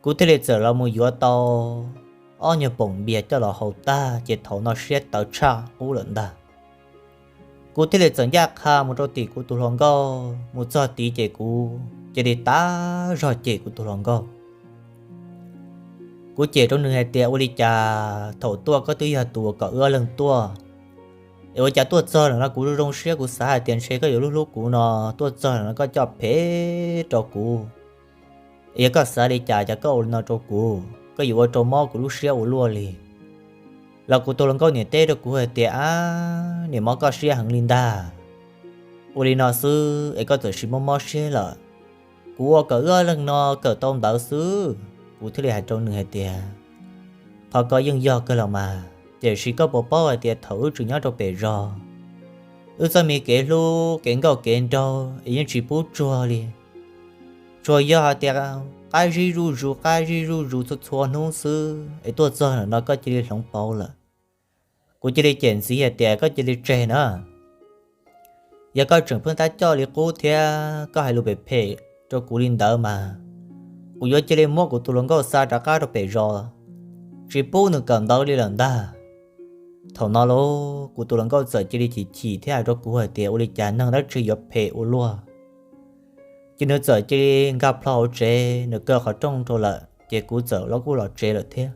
kuv thiaj li txawm los mus yuav tau ob nyuag poom npias coj los haus tag ces thaum no siab tawv tshaj qub lawm ntag. Kuv thiaj li txawm ncaj qha mus rau tim kuv tus hluas nkauj, mus txog tid ces kuv cia li tas zog cem kuv tus hluas nkauj. Kuv cem rau nws hais tias, ua li cas thaum tuaj koj twb yog tus uas kom wb ob leeg tuaj, es ua cas tuaj txog lawm no kuv zoo zoo siab, kuv xav hais tias ntshe koj yuav hlub hlub kuv no, tuaj txog lawm no koj coj phem rau kuv. Es yog koj xav li cas, cas koj ua li no rau kuv, koj yuav ua rau mob kuv lub siab ua luaj li. Los kuv tus hluas nkauj niam teb rau kuv hais tias, ab, niam mob koj siab heev li ntag. Ua li no xwb es koj txawm sis mob mob siab lawm. Kuv ua kom wb ob leeg no kawm tau ntawv xwb. Kuv thiaj li hais rau nws hais tias, qhov ko yeej yog kawg los mas, tiam sis koj puas paub hais tias thaum wb tseem nyob rau pem zos, wb txoj me kev hlub kev nkauj kev nraug es yeej tsis pub tsuag li. Tsuas yog hais tias qab zib zuj zus qab zib zuj zus txhua txhua hnub xwb es tuaj txog no koj cia li hloov pauv lawm. Kuv cia li cem ntxiv hais tias, koj cia li tseg na. Yog koj tseem pheej tab coj li qub thiab koj hais lus phem phem rau kuv li ntawd mas, kuv yuav cia li muab kuv tus hluas nkauj xa rov qab rau pem zos, tsis pub nws kawm ntawv li lawm ntag. Thaum no los kuv tus hluas nkauj txawm cia li chim chim thiab hais rau kuv hais tias, ua li cas neeg dab tsi yuav phem ua luaj. Ces nws txawm cia li nkag plho hauv tsev, nws kaw qhov rooj rau lawm ces kuv txawm los kuj los tsev lawm thiab.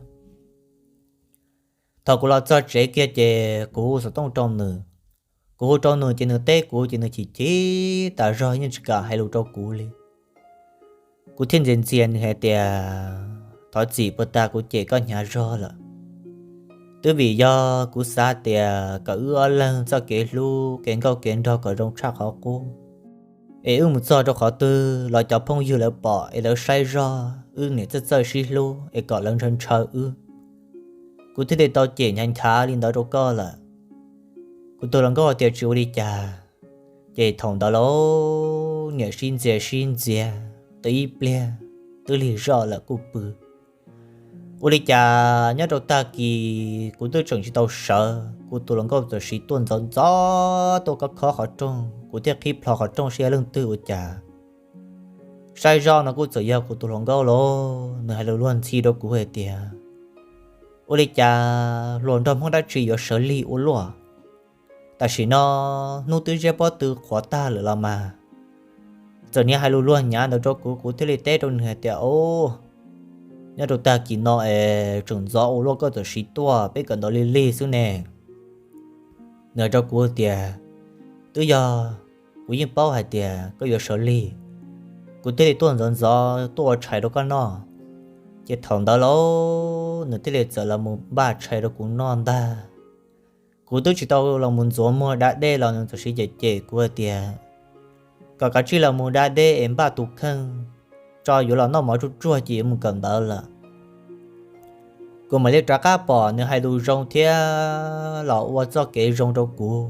Thaum kuv los txog tsev kiag ces kuv hu xov tooj rau nws. Kuv hu rau nws ces nws teb kuv ces nws chim chim tas zog yeej tsis kam hais lus rau kuv li. Kuv thiaj ntxias ntxias nws hais tias, thov txim puag ta, kuv cem koj hnyav zog lawm. Twb vim yog kuv xav tias kom wb ob leeg txoj kev hlub kev nkauj kev nraug kom zoo tshaj qhov qub, es wb mus txog rau qhov twg los cov phooj ywg lawv pom es lawv saib zog wb niam txawj txawj sib hlub es kom lawv ntshaw ntshaw wb. Kuv thiaj li tau cem nchav nchav li ntawd rau koj lawm. Kuv tus hluas nkauj hais tias tsis ua li cas. Ces thaum ntawd los niam sib ntxias sib ntxias tau ib pliag, twb lig zoj lawm kuj pw. Ua li cas nyob rau tag kis kuv twb tseem tsis tau sawv, kuv tus hluas nkauj txawm sim tuaj ntxov ntxov tuaj khob khob qhov rooj, kuv thiaj qhib plho qhov rooj saib yog leej twg ua cas. Saib zoj no kuj txawm yog kuv tus hluas nkauj los nws hais lus luag ntxhi rau kuv hais tias, ua li cas hluas nraug Hmoob dab tsi yuav sawv lig ua luaj. Tam sim no hnub twb ziab pob tw qhuav tag lawm los mas. Txawm niag hais lus luag hnyav ntawd rau kuv, kuv thiaj li teb rau nws hais tias, o, nyob rau tag kis no es tseem ntxov ua luaj, koj txawm sim tuaj, peb kawm ntawv lig lig xwb ne. Nws hais rau kuv tias, twb yog, kuv yeej paub hais tias koj yuav sawv lig, kuv thiaj li tuaj ntxov ntxov tuaj ua tshais rau koj noj. Ces thaum ntawd los nws thiaj li txawm los mus npaj tshais rau kuv noj ntag. Kuv twb tsis tau los mus ntxuav muag da dej los nws txawm sim cem cem kuv hais tias, kom kav tsij los mus da dej es npaj tus kheej tso, yuav los noj mov tsuag tsuag ces yuav mus kawm ntawv lawm. Kuv mam li rov qab pom nws hais lus zoo thiab los ua txoj kev zoo rau kuv.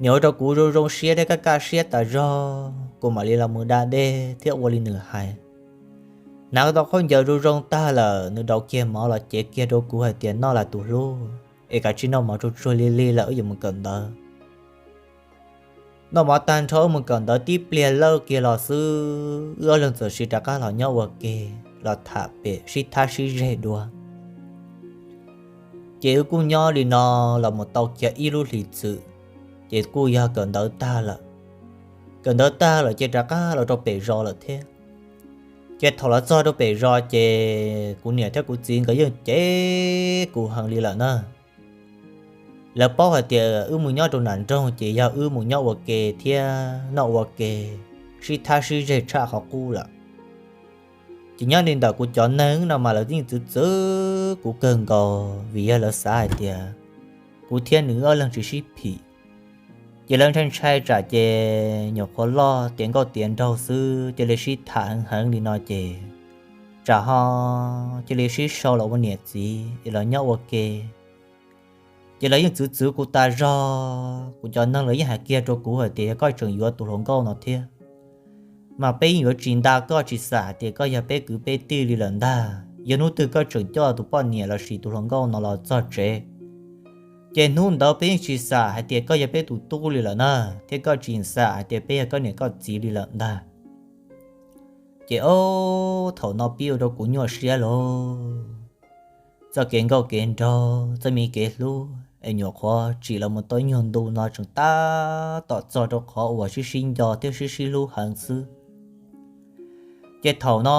Nws ua rau kuv zoo zoo siab thiab kaj kaj siab tas zog, kuv mam li los mus da dej thiab ua li nws hais. Hnav tau khaub ncaws zoo zoo tag lawm, nws daus kiag mov los cev kiag rau kuv hais tias, noj las tus hlub, es kav tsij noj mov tsuag tsuag lig lig lawm wb yuav mus kawm ntawv. Noj mov tag nrho wb mus kawm ntawv tib pliag lawj kiag los xwb, wb ob leeg txawm sim rov qab los nyob ua ke, los tham pem sib thab sib zeg dua. Ces wb kuj nyob li no los mus tau kiag ib lub hlis txwm, ces kuj yog kawm ntawv tag lawm. Kawm ntawv tag lawm ces rov qab los rau pem zos lawm thiab. Ces thaum los txog rau pem zos ces kuv niam thiab kuv txiv nkawd yeej cem kuv heev li lawm na. Lawv paub hais tias wb mus nyob rau nram nroog ces yog wb mus nyob ua ke thiab noj ua ke, sib thab sib zeg tshaj qhov qub lawm. Ces nyob li ntawm kuv cov neeg no mas lawv yeej txwv txwv kuv kawg nkaus vim yog lawv xav hais tias kuv thiab nws ob leeg tsis sib phim. Ces lawv ntshai ntshai tsam ces nyuam qhuav loj tiav nkauj tiav nraug xwb cia li sib tham heev heev li no ces tsam ho cia li sib sau los ua niam txiv es los nyob ua ke. Ces lawv yeej txwv txwv kuv tas zog, kuv cov neeg lawv yeej hais kiag rau kuv hais tias yog koj tseem yuav tus hluas nkauj no thiab mas peb yeej yuav tsis nta koj, tsis xam hais tias koj yog peb kwv peb tij li lawm ntag. yog hnub twg koj tseem coj tus poj niam lossis tus hluas nkauj no los txog tsev, ces hnub ntawd peb yeej tsis xam hais tias koj yog peb tus tub li lawm na, thiab koj tsis xam hais tias peb yog koj niam koj txiv li lawm ntag. Ces ob thaum no pib ua rau kuv nyuaj siab lauj. Txoj kev nkauj kev nraug, txoj me kev hlub es nyuam qhuav tsim los mus tau ib nyuag ntu no tseem tab tom txog rau qhov uas sib sib nco thiab sib sib hlub heev xwb. Ces thaum no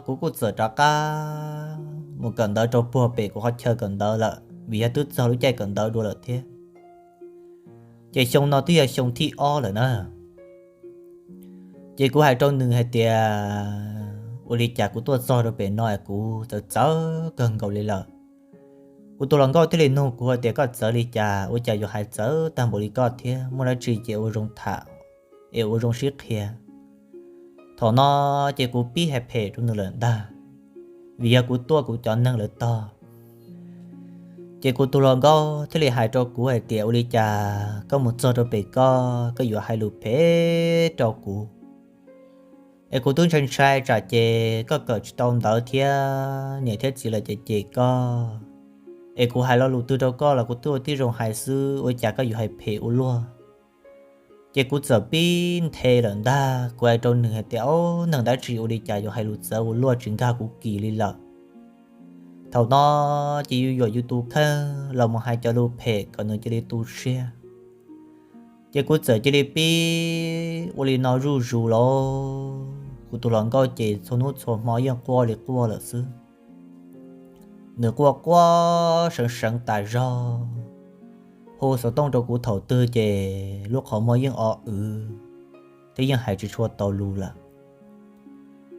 kuv kuj txawm rov qab mus kawm ntawv rau puag pem kuv qhov chaw kawm ntawv lawm, vim yog twb txog lub caij kawm ntawv dua lawm thiab. Ces xyoo no twb yog xyoo thib ob lawm na. Ces kuv hais rau nws hais tias, ua li cas kuv tuaj txog rau pem no es kuv txawv txawv kawg nkaus li lawm. Kuv tus hluas nkauj thiaj li nug kuv hais tias, koj txawv li cas, ua cas yuav hais txawv tag npaum li koj thiab, muaj dab tsi ces ua zoo tham es ua zoo sib qhia. Thaum no ces kuv pib hais phem rau nws lawm ntag, vim yog kuv tuaj kuv cov neeg lawv tog. Ces kuv tus hluas nkauj thiaj li hais rau kuv hais tias, ua li cas koj mus txog rau pem koj, koj yuav hais lus phem rau kuv? Es kuv twb ntshai ntshai tsam ces koj kawm tsis tau ntawv thiab niam thiab txiv lawv cem cem koj. Es kuv hais lo lus twg rau koj los kuv twb ua tib zoo hais xwb, ua cas koj yuav hais phem ua luaj? Ces kuv txawm pib nthe lawm ntag, kuv hais rau nws hais tias, ob, neeg dab tsi ua li cas yuav hais lus txawv ua luaj, tsis nkag kuv kis li lawm. Thaum no ces yus yuam yus tus kheej los mus hais cov lus phem kom nws cia li tu siab. Ces kuv txawm cia li pib ua li no zuj zus lauj. Kuv tus hluas nkauj ces txhua hnub txhua hmo yeej quaj li quaj lawm xwb. Nws quaj quaj seev seev tas zog, hu xov tooj rau kuv thaum twg ces lub qhov muag yeej o w thiab yeej hais tsis tshua tau lus lawm.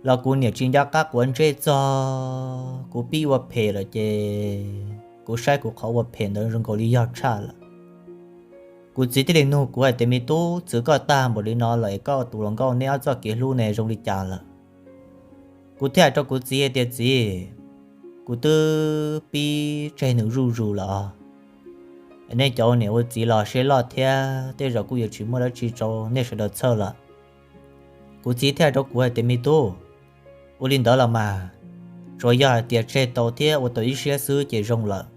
Los kuv niam tsis nco qab quav ntsej txog, kuv pib ua phem lawm ces kuv saib kuv qhov ua phem ntawd zoo nkaus li yog tshaj lawm. Kuv txiv thiaj li nug kuv hais tias, me tub, txwv koj tag npaum li no lawm es koj tus hluas nkauj neb ob txoj kev hlub ne zoo li cas lawm? Kuv thiaj hais rau kuv txiv hais tias, txiv, kuv twb pib tseg nws zuj zus lawm os. Nej cov ua niam ua txiv los siab loj thiab, tej zaum kuj yuav tsis muaj dab tsi rau nej sawv daws txhawj lawm. Kuv txiv thiaj hais rau kuv hais tias, me tub, ua li ntawd los mas, tsuas yog hais tias tseg tau thiab ua tau ib siab xwb ces zoo lawm.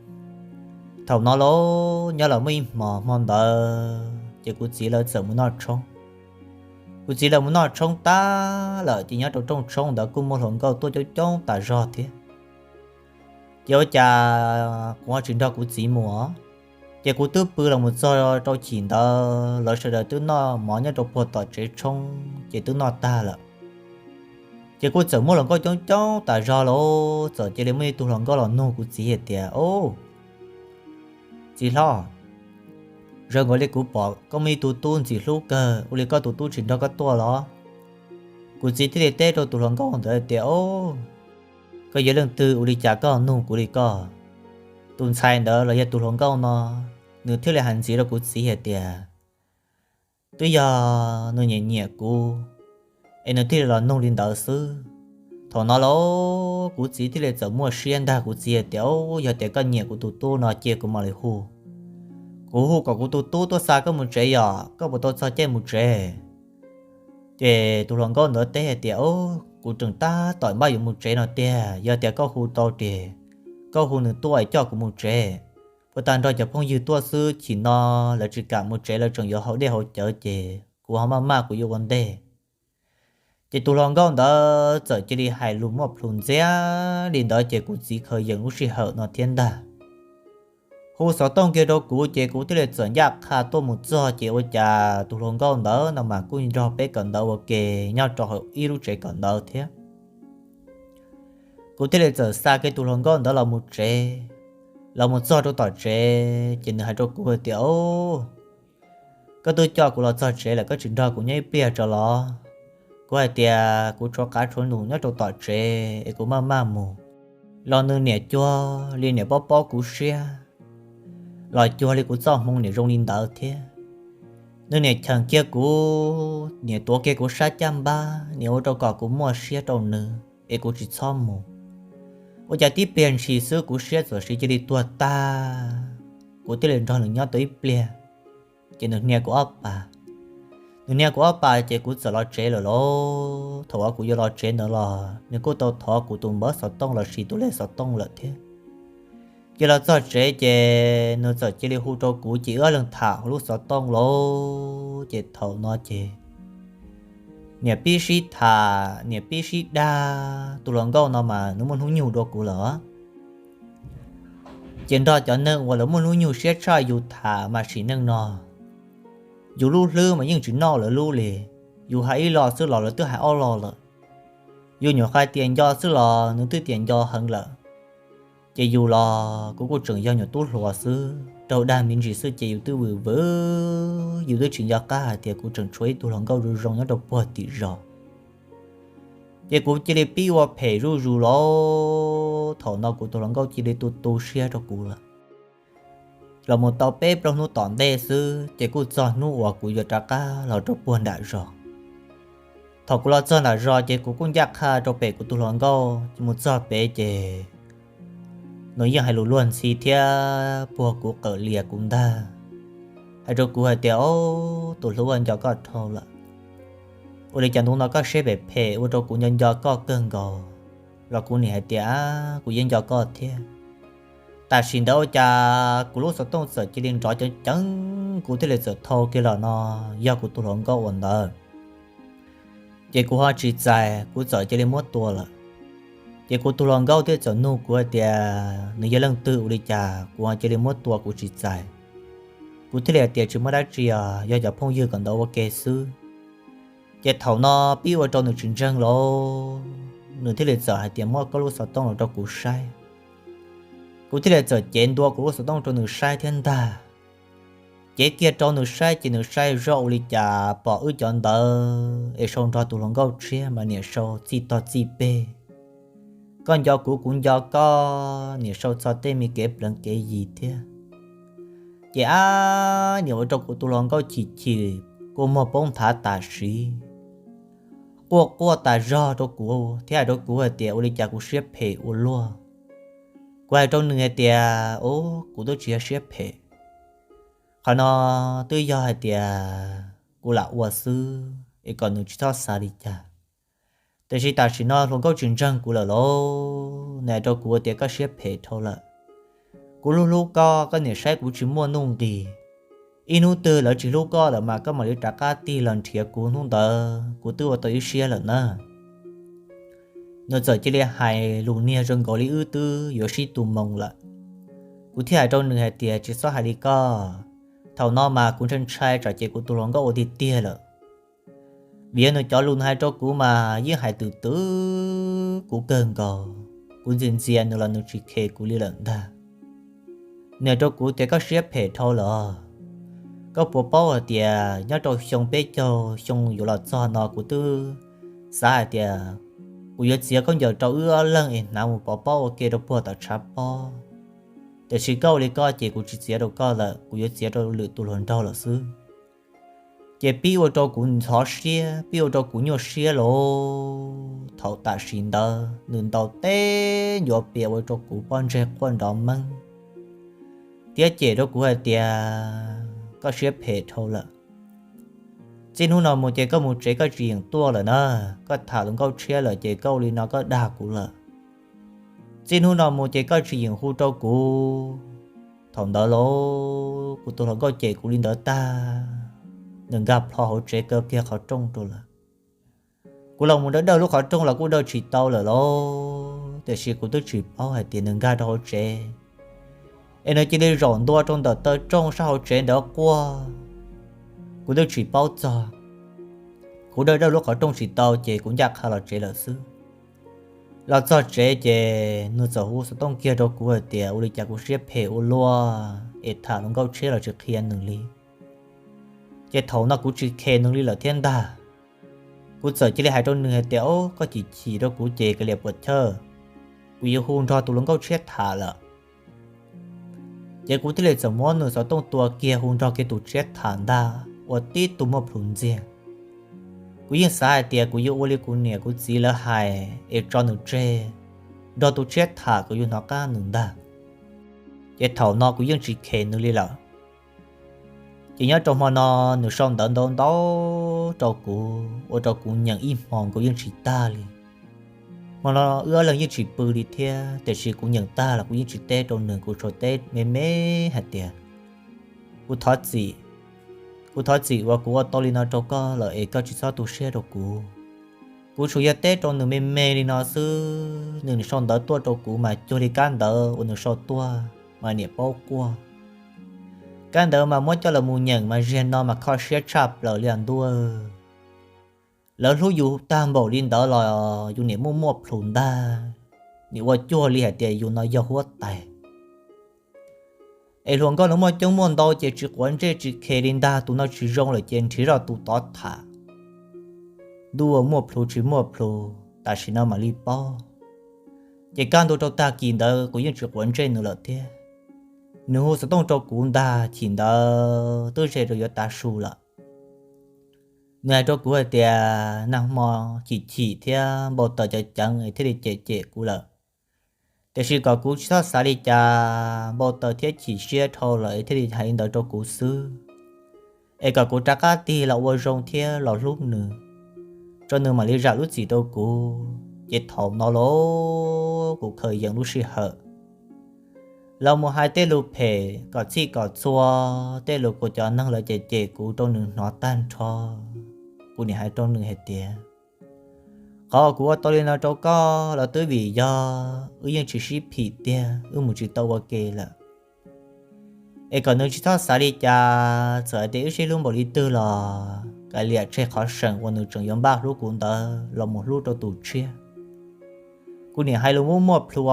Thaum no lauj, nyob los muaj ib hmos hmo ntawd ces kuv txiv lawv txawm mus noj tshoob. Kuv txiv lawv mus noj tshoob tag lawm ces nyob rau rooj tshoob ntawd kuj muaj hluas nkauj tuaj coob coob tas zog thiab. Ces ua cas kuv ho tsis nrog kuv txiv mus os? Ces kuv twb pw los mus txog rau chim ntawd lawv sawv daws twb noj mov nyob rau puag tom tsev tshoob ces twb noj tag lawm. Ces kuj txawm muaj hluas nkauj coob coob tas zog lauj, txawm cia li muaj ib tug hluas nkauj los nug kuv txiv hais tias, o, txiv hlob, zoo nkaus li kuv pom koj muaj ib tug tub ntxim hlub kawg, ua li koj tus tub tsis nrog koj tuaj los? Kuv txiv thiaj li teb rau tus hluas nkauj ntawd hais tias, o, koj yog leej twg ua li cas koj nug kuv li ko? Tus ntxhais ntawd los yog tus hluas nkauj no, nws thiaj li hais ntxiv rau kuv txiv hais tias, twb yog nws nyiam nyiam kuv es nws thiaj li los nug li ntawd xwb. Thaum no lauj, kuv txiv thiaj li txawm muaj siab ntag, kuv txiv hais tias, o, yog tias koj nyiam kuv tus tub no cia kuv mam li hu. Kuv hu kom kuv tus tub tuaj xa koj mus tsev yom, koj puas tau txog caij mus tsev? Ces tus hluas nkauj ntawd teb hais tias, o, kuv tseem tab tom npaj yuav mus tsev no tiag, yog tias koj hu tau ces koj hu nws tuaj es coj kuv mus tsev. Puag ta nrog cov phooj ywg tuaj xwb, chim no lawv tsis kam mus tsev, lawv tseem yuav haus dej haus cawv ces kuv ho maj maj kuv yuav ua ntej. Ces tus hluas nkauj ntawd txawm cia li hais lus muaj plhus ntxiag li ntawd ces kuv txiv khaws yeem lub sij hawm no thiab ntag. Hu xov tooj kiag rau kuv ces kuv thiaj li txawm ncaj qha tuaj mus txog ces ua cas tus hluas nkauj ntawd no mas kuj nrog peb kawm ntawv ua ke nyob rau hauv ib lub tsev kawm ntawv thiab. Kuv thiaj li txawm xa kiag tus hluas nkauj ntawd los mus tsev. Los mus txog rau tom tsev ces nws hais rau kuv hais tias, o, koj twb coj kuv los txog tsev lawm koj tsis nrog kuv nyob ib pliag tso los? Kuv hais tias kuv tshuav qav tshuav num nyob rau tom tsev es kuv maj maj mus. Los nws niam cuag li niam paub paub kuv siab, los cuag li kuv txoj hmoo niam zoo li ntawd thiab. Nws niam cheem kiag kuv, niam tuav kiag kuv sab caj npab, niam ua rau kom kuv muaj siab rau nws es kuv tsis txhob mus. Ua cas tib pliag ntshis xwb kuv siab txawm siv cia li tuag tag, kuv thiaj li nrog nws nyob tau ib pliag, ces nws hnia kuv ob pas. Nws nias kuv ob pas ces kuv txawm los tsev lawm lauj. Thaum uas kuv yuav los tsev ntawd los nws kuj tau thov kuv tus npawb xov tooj los sis tus lej xov tooj lawm thiab. Ces los txog tsev ces nws txawm cia li hu rau kuv ces wb ob leeg tham hauv lub xov tooj lauj. Ces thaum no ces niam pib sib tham niam pib sib dag, tus hluas nkauj no mas nws muaj hnub nyoog dua kuv lawm. Ces nrog cov neeg uas lawv muaj hnub nyoog siab tshaj yus tham mas sim neej no yus lub hlwb mas yeej tsis noj lawv lub li. Yus hais ib lo xwb los lawv twb hais ob lo lawm. Yus nyuam qhuav tias nco xwb los nws twb tias nco heev lawm. Ces yus los kuv kuj tseem yog nyuam tub hluas xwb, raug dag me ntsis xwb ces yus twb vwm vwm, yus twb tsis nco qab hais tias kuv tseem tshuav ib tug hluas nkauj zoo zoo nyob rau puag tim zos. Ces kuv cia li pib ua phem zuj zus lauj. Thaum no kuv tus hluas nkauj cia li tu tu siab rau kuv lawm. Los mus tau peb plaub hnub tom ntej xwb ces kuj txog hnub uas kuv yuav rov qab los rau puag nram zos. Thaum kuv los txog nram zos ces kuv kuj ncaj qha rau pem kuv tus hluas nkauj, ces mus txog pem ces nws yeej hais lus luag ntxhi thiab puag kuv qawm lias kuv ntag, hais rau kuv hais tias, Au, tus hlub, nco koj dhau lawm. Ua li cas ntu no koj siab phem phem ua rau kuv nco nco koj kawg nkaus, los kuv nim hais tias, Kuv yeej nco koj thiab. Tam sim ntawd ua cas kuv lub xov tooj txawm cia li nrov ceev ceev, kuv thiaj li txawm thau kiag los no yog kuv tus hluas nkauj uas ntawd. Ces kuv ho tsis txais, kuv txawm cia li muab tua lawm. Ces kuv tus hluas nkauj thiaj txawm nug kuv hais tias nws yog leej twg ua li cas kuv ho cia li muab tua kuv tsis txais. Kuv thiaj li hais tias tsis muaj dab tsi os, yog cov phooj ywg kom ntawd ua ke xwb. Ces thaum no pib ua rau nws tsis ntseeg lauj, nws thiaj li txawm hais tias muab koj lub xov tooj los rau kuv saib. Kuv thiaj li txawm cev ntua kuv lub xov tooj rau nws saib thiab ntag. Cev kiag rau nws saib ces nws saib zoj ua li cas pom wb cov ntawv es sau nrog tus hluas nkauj tshiab mas niam sau txij tog txij peg. Koj nco kuv, kuv nco koj, niam sau txog tej me kev pleev kev yig thiab. Ces ab niam ua rau kuv tus hluas nkauj chim chim, kua muag poob nthav tam sim, quaj quaj tas zog rau kuv thiab hais rau kuv hais tias ua li cas kuv siab phem ua luaj. Kuv hais rau nws hais tias, Ub, kuv twb tsis yog siab phem. Qhov no twb yog hais tias kuv lam ua xwb es kom nws tsis txhob xav li cas. Tiam sis tam sim no hluas nkauj tsis ntseeg kuv lawm lauj, nws hais rau kuv tias koj siab phem dhau lawm. Kuv hlub hlub koj, koj niam saib kuv tsis muaj nuj nqis. Ib hnub twg lawv tsis hlub koj lawm mas koj mam li rov qab tig los nrhiav kuv, hnub ntawd kuv twb ua tau ib siab lawm na. Nws txawm cia li hais lus niag zoo nkaus li wb twb yuav sib tu moo lawm. Kuv thiaj hais rau nws hais tias tsis txhob hais li koj, thaum no mas kuv ntshai ntshai tsam ces kuv tus hluas nkauj ua tiag tiag lawm. Vim yog nws cov lus nws hais rau kuv mas yeej hais twm twm kuv kawg nkaus, kuv ntxias ntxias nws los nws tsis khes kuv li lawm ntag. Nws hais rau kuv tias koj siab phem dhau lawm. Koj puas paub hais tias nyob rau xyoo peb caug xyoo yuav los txog no kuv twb xav hais tias kuv yuav txiav khaub ncaws rau wb ob leeg es hnav mus pov pob ua ke rau puag tom tshav pob. Tiam sis koj ua li koj ces kuv tsis txiav rau koj lawm, kuv yuav txiav rau lwm tus hluas nraug lawm xwb. Ces pib ua rau kuv ntxhov siab, pib ua rau kuv nyuaj siab lauj. Thaum tam sim ntawd nws ntaus teb ncuav pias ua rau kuv pob ntseg quaj nrov meeb thiab cem rau kuv hais tias koj siab phem dhau lawm. Txij hnub no mus ces koj mus tsev koj tsis yeem tuaj lawm na, koj tham hluas nkauj tshiab lawm ces koj ua li no koj dag kuv lawm. Txij hnub no mus ces koj tsis yeem hu rau kuv. Thaum ntawd lauj, kuv tus hluas nkauj cem kuv li ntawd tag, nws nkag plho hauv tsev kaw kiag qhov rooj rau lawm. Kuv los mus dawj dawj lub qhov rooj los kuj dawj tsis tau lawm lauj, tiam sis kuv twb tsis paub hais tias nws nkag rau hauv tsev es nws cia li zaum ntua rau ntawm taw rooj sab hauv tsev ntawd quaj. Kuv twb tsis paub txog, kuv dawj dawj lub qhov rooj tsis tau ces kuv ncaj qha los tsev lawm xwb. Los txog tsev ces nws txawm hu xov tooj kiag rau kuv hais tias ua li cas kuv siab phem ua luaj es tham hluas nkauj tshiab los tsis qhia nws li. Ces thaum no kuv tsis khes nws li lawm thiab ntag. Kuv txawm cia li hais rau nws hais tias, Au, koj chim chim rau kuv ces kav liam puas chawj, kuv yuav hu nrog tus hluas nkauj tshiab tham lawm. Ces kuv thiaj li txawm muab nws xov tooj tua kiag hu nrog kiag tus tshiab tham ntag ua tib tug muaj plhus ntxiag. Kuv yeej xav hais tias kuv yuav ua li kuv niam kuv txiv lawv hais es tso nws tseg, nrog tus tshiab tham kuv yuav hnov qab nws ntag. Ces thaum no kuv yeej tsis khes nws li lawm. Ces nyob rau hmo no nws sau ntawv ntau ntau rau kuv, ua rau kuv nyeem ib hmo kuv yeej tsis tag li. Hmo no wb ob leeg yeej tsis pw li thiab, tiam sis kuv nyeem tag los kuv yeej tsis teb rau nws, kuv tsuas teb me me hais tias, kuv thov txim, kuv thov txim uas kuv ua tau li no rau koj lawm es koj tsis txhob tu siab rau kuv. Kuv tsuas yog teb rau nws me me li no xwb, nws sau ntawv tuaj rau kuv mas cuag li kab ntawv uas nws sau tuaj mas niam paub quaj. Kab ntawv mas muab coj los mus nyeem mas ziag no mas kho siab tshaj plaws li os ntuj. Lawv hlub yus tag npaum li ntawd los yus niam muaj muaj plhus ntag, niam ua cuag li hais tias yus no yog huab tais. Es hluas nkauj no muaj coob muaj ntau ces tsis quav ntsej tsis khe li ntag, tus no tsis zoo lawm ces nrhiav zoj tus tod tham. Ntuj, muaj plhus tsis muaj plhus tam sim no mam li paub. Ces kaj ntug rau tag kis ntawd kuv yeej tsis quav ntsej nws lawm thiab. Nws hu xov tooj rau kuv ntag, chim ntawd twb ze rau yuav tav su lawm. Nws hais rau kuv hais tias nag hmo chim chim thiab npau taws cov ceev es thiaj li cem cem kuv lawm. Tiam sis kom kuv tsis txhob xav li cas, npau taws thiab chim siab dhau lawm es thiaj li hais li ntawd rau kuv xwb. Es kom kuv rov qab tig los ua zoo thiab los hlub nws, tso nws mam li zam lub txim rau kuv. Ces thaum no los kuv khaws yeem lub sij hawm los mus hais tej lus phem kom txhij kom txhua, tej lus kuv cov neeg lawv cem cem kuv rau nws hnov tag nrho. Kuv niam hais rau nws hais tias, qhov kuv ua tau li no rau koj los twb vim yog wb yeej tsis sib phim tiag, wb mus tsis tau ua ke lawm. Es kom nws tsis txhob xav li cas, txawm hais tias wb sib hlub npaum li twg los kav liam tseg qhov seem uas nws tseem yuav npaj hlub kuv ntawd los mus hlub rau tus tshiab. Kuv niam hais lus muaj muaj plhus,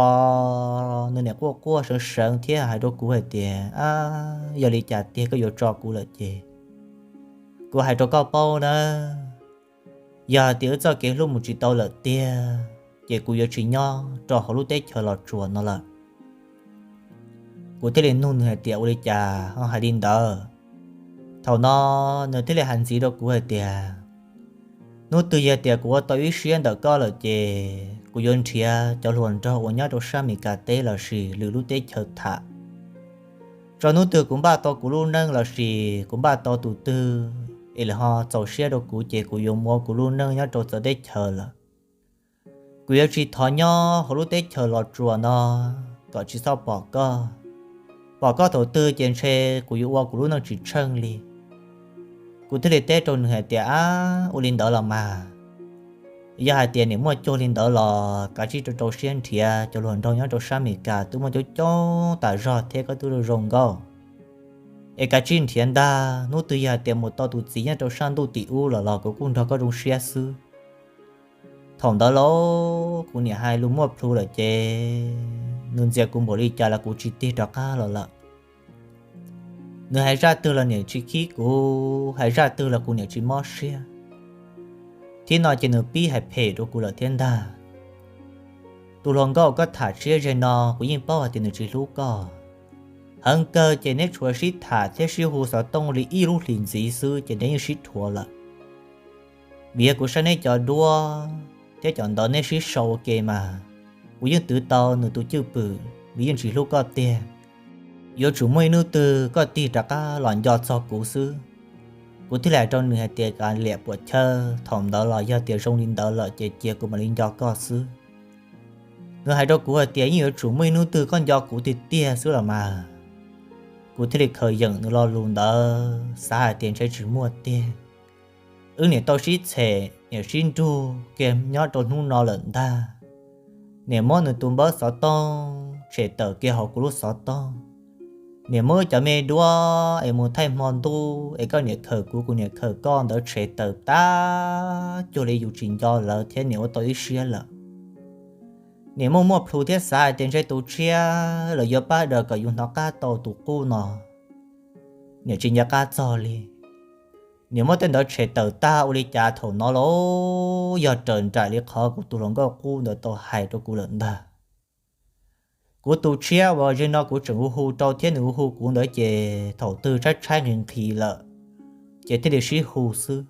nws niam quaj quaj seev seev thiab hais rau kuv hais tias, a, yog li cas tiag koj yuav tso kuv lawm ces, kuv hais rau koj paub na, yog hais tias wb txoj kev hlub mus tsis tau lawm tiag, ces kuv yuav tsis nyob rau hauv lub teb chaws Los Tsuas no lawm. Kuv thiaj li nug nws hais tias, ua li cas ho hais li ntawd? Thaum no nws thiaj li hais ntxiv rau kuv hais tias, hnub twg yog tias kuv ua tau ib siab ntawm koj lawm ces kuv yuav nrhiav cov hluas nraug uas nyob rau sab Amelikas teb lossis lwm lub teb chaws tham. Txog hnub twg kuv npaj tau kuv lub neej lossis kuv npaj tau tus twg es lawv ho txaus siab rau kuv ces kuv yuav mus ua kuv lub neej nyob rau txawv teb chaws lawm. Kuv yuav tsis thov nyob hauv lub teb chaws Los Tsuas no kom tsis txhob pom koj. Pom koj thaum twg ces ntshe kuv yuav ua kuv lub neej tsis tsheej li. Kuv thiaj li teb rau nws hais tias, ab, ua li ntawd los mas, yog hais tias niam muaj cuag li ntawd los kav tsij rau rau siab nrhiav cov hluas nraug nyob rau sab Amelikas twb muaj coob coob tas zog thiab koj twb zoo zoo nkauj. Es kav tsij nrhiav ntag, hnub twg yog hais tias mus tau tus txiv nyob rau sab ntuj tim ub lawm los kuv kuj nrog koj zoo siab xwb. Thaum ntawd los kuv niam hais lus muaj plhus lawm ces nws ntxias kuv npaum li cas los kuv tsis tig rov qab los lawm. Nws hais zaj twg los niam tsis khib kuv, hais zaj twg los kuv niam tsis mob siab. Thiab no ces nws pib hais phem rau kuv lawm thiab ntag. Tus hluas nkauj koj tham siab zeg no kuv yeej paub hais tias nws tsis hlub koj. Heev kawg ces neb tshuav sib tham thiab sib hu xov tooj li ib lub hlis ntxiv xwb ces neb yeej sib dhuav lawm. Vim yog kuv saib neb cov duab thiab cov ntawv neb sib sau ua ke mas, kuv yeej twv tau nws tus cwj pwm, nws yeej tsis hlub koj tiag. Yuav tsum muaj ib hnub twg koj tig rov qab los nco txog kuv xwb. Kuv thiaj li hais rau nws hais tias, kav liam puam chawj, thaum ntawd los yog tias zoo li ntawd lawm ces cia kuv mam li nco koj xwb. Nws hais rau kuv hais tias, yeej yuav tsum muaj ib hnub twg koj nco kuv tiag tiag xwb los mas. Kuv thiaj li khaws yeem nws lo lus ntawd, xav hais tias ntshe tsis muaj tiag. Wb niam tau sib txhem niam sib nrug kiag nyob rau hnub no lawm ntag. Niam muab nws tus npawb xov tooj tshem tawm kiag hauv kuv lub xov tooj. Niam muab wb cov me duab es mus thaij hmo ntuj es koj niam khawm kuv kuv niam khawm koj ntawd tshem tawm tag cuag li yus tsis nco lawv thiab niam ua tau ib siab lawm. Niam muaj muaj plhus thiab xav hais tias ntshe tus tshiab lawv yuav pab daws kom yus hnov qab tau tus qub no. Niam tsis nco qab txog li. Niam muab tej ntawd tshem tawm tag ua li cas thaum no los yog raws nraim li qhov kuv tus hluas nkauj qub ntawd tau hais rau kuv lawm ntag. Kuv tus tshiab uas zeg no kuv tseem hu hu rau thiab nws hu hu kuv ntawd ces thaum twg tshaib tshaib nqhis nqhis lawm ces thiaj li sib hu xwb.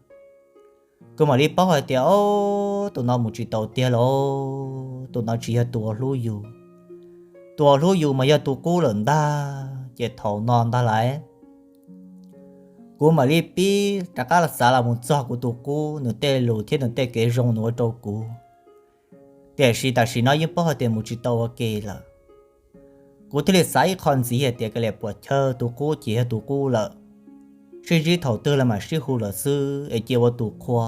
Kuv mam li paub hais tias, o, tus no mus tsis tau tiag lauj, tus no tsis yog tus uas hlub yus. Tus uas hlub yus mas yog tus qub lawm ntag. Ces thaum no ntag lauj, Kuv mam li pib rov qab los xav los mus txog kuv tus qub, nws tej lus thiab nws tej kev zoo nws ua rau kuv. Tiam sis tam sim no yeej paub hais tias mus tsis tau ua ke lawm. Kuv thiaj li xav ib qho ntxiv hais tias kav liam puam chawj, tus qub ces yog tus qub lawm, sib ntsib thaum twg los mam sib hu lawm xwb es cia ua tus qhua,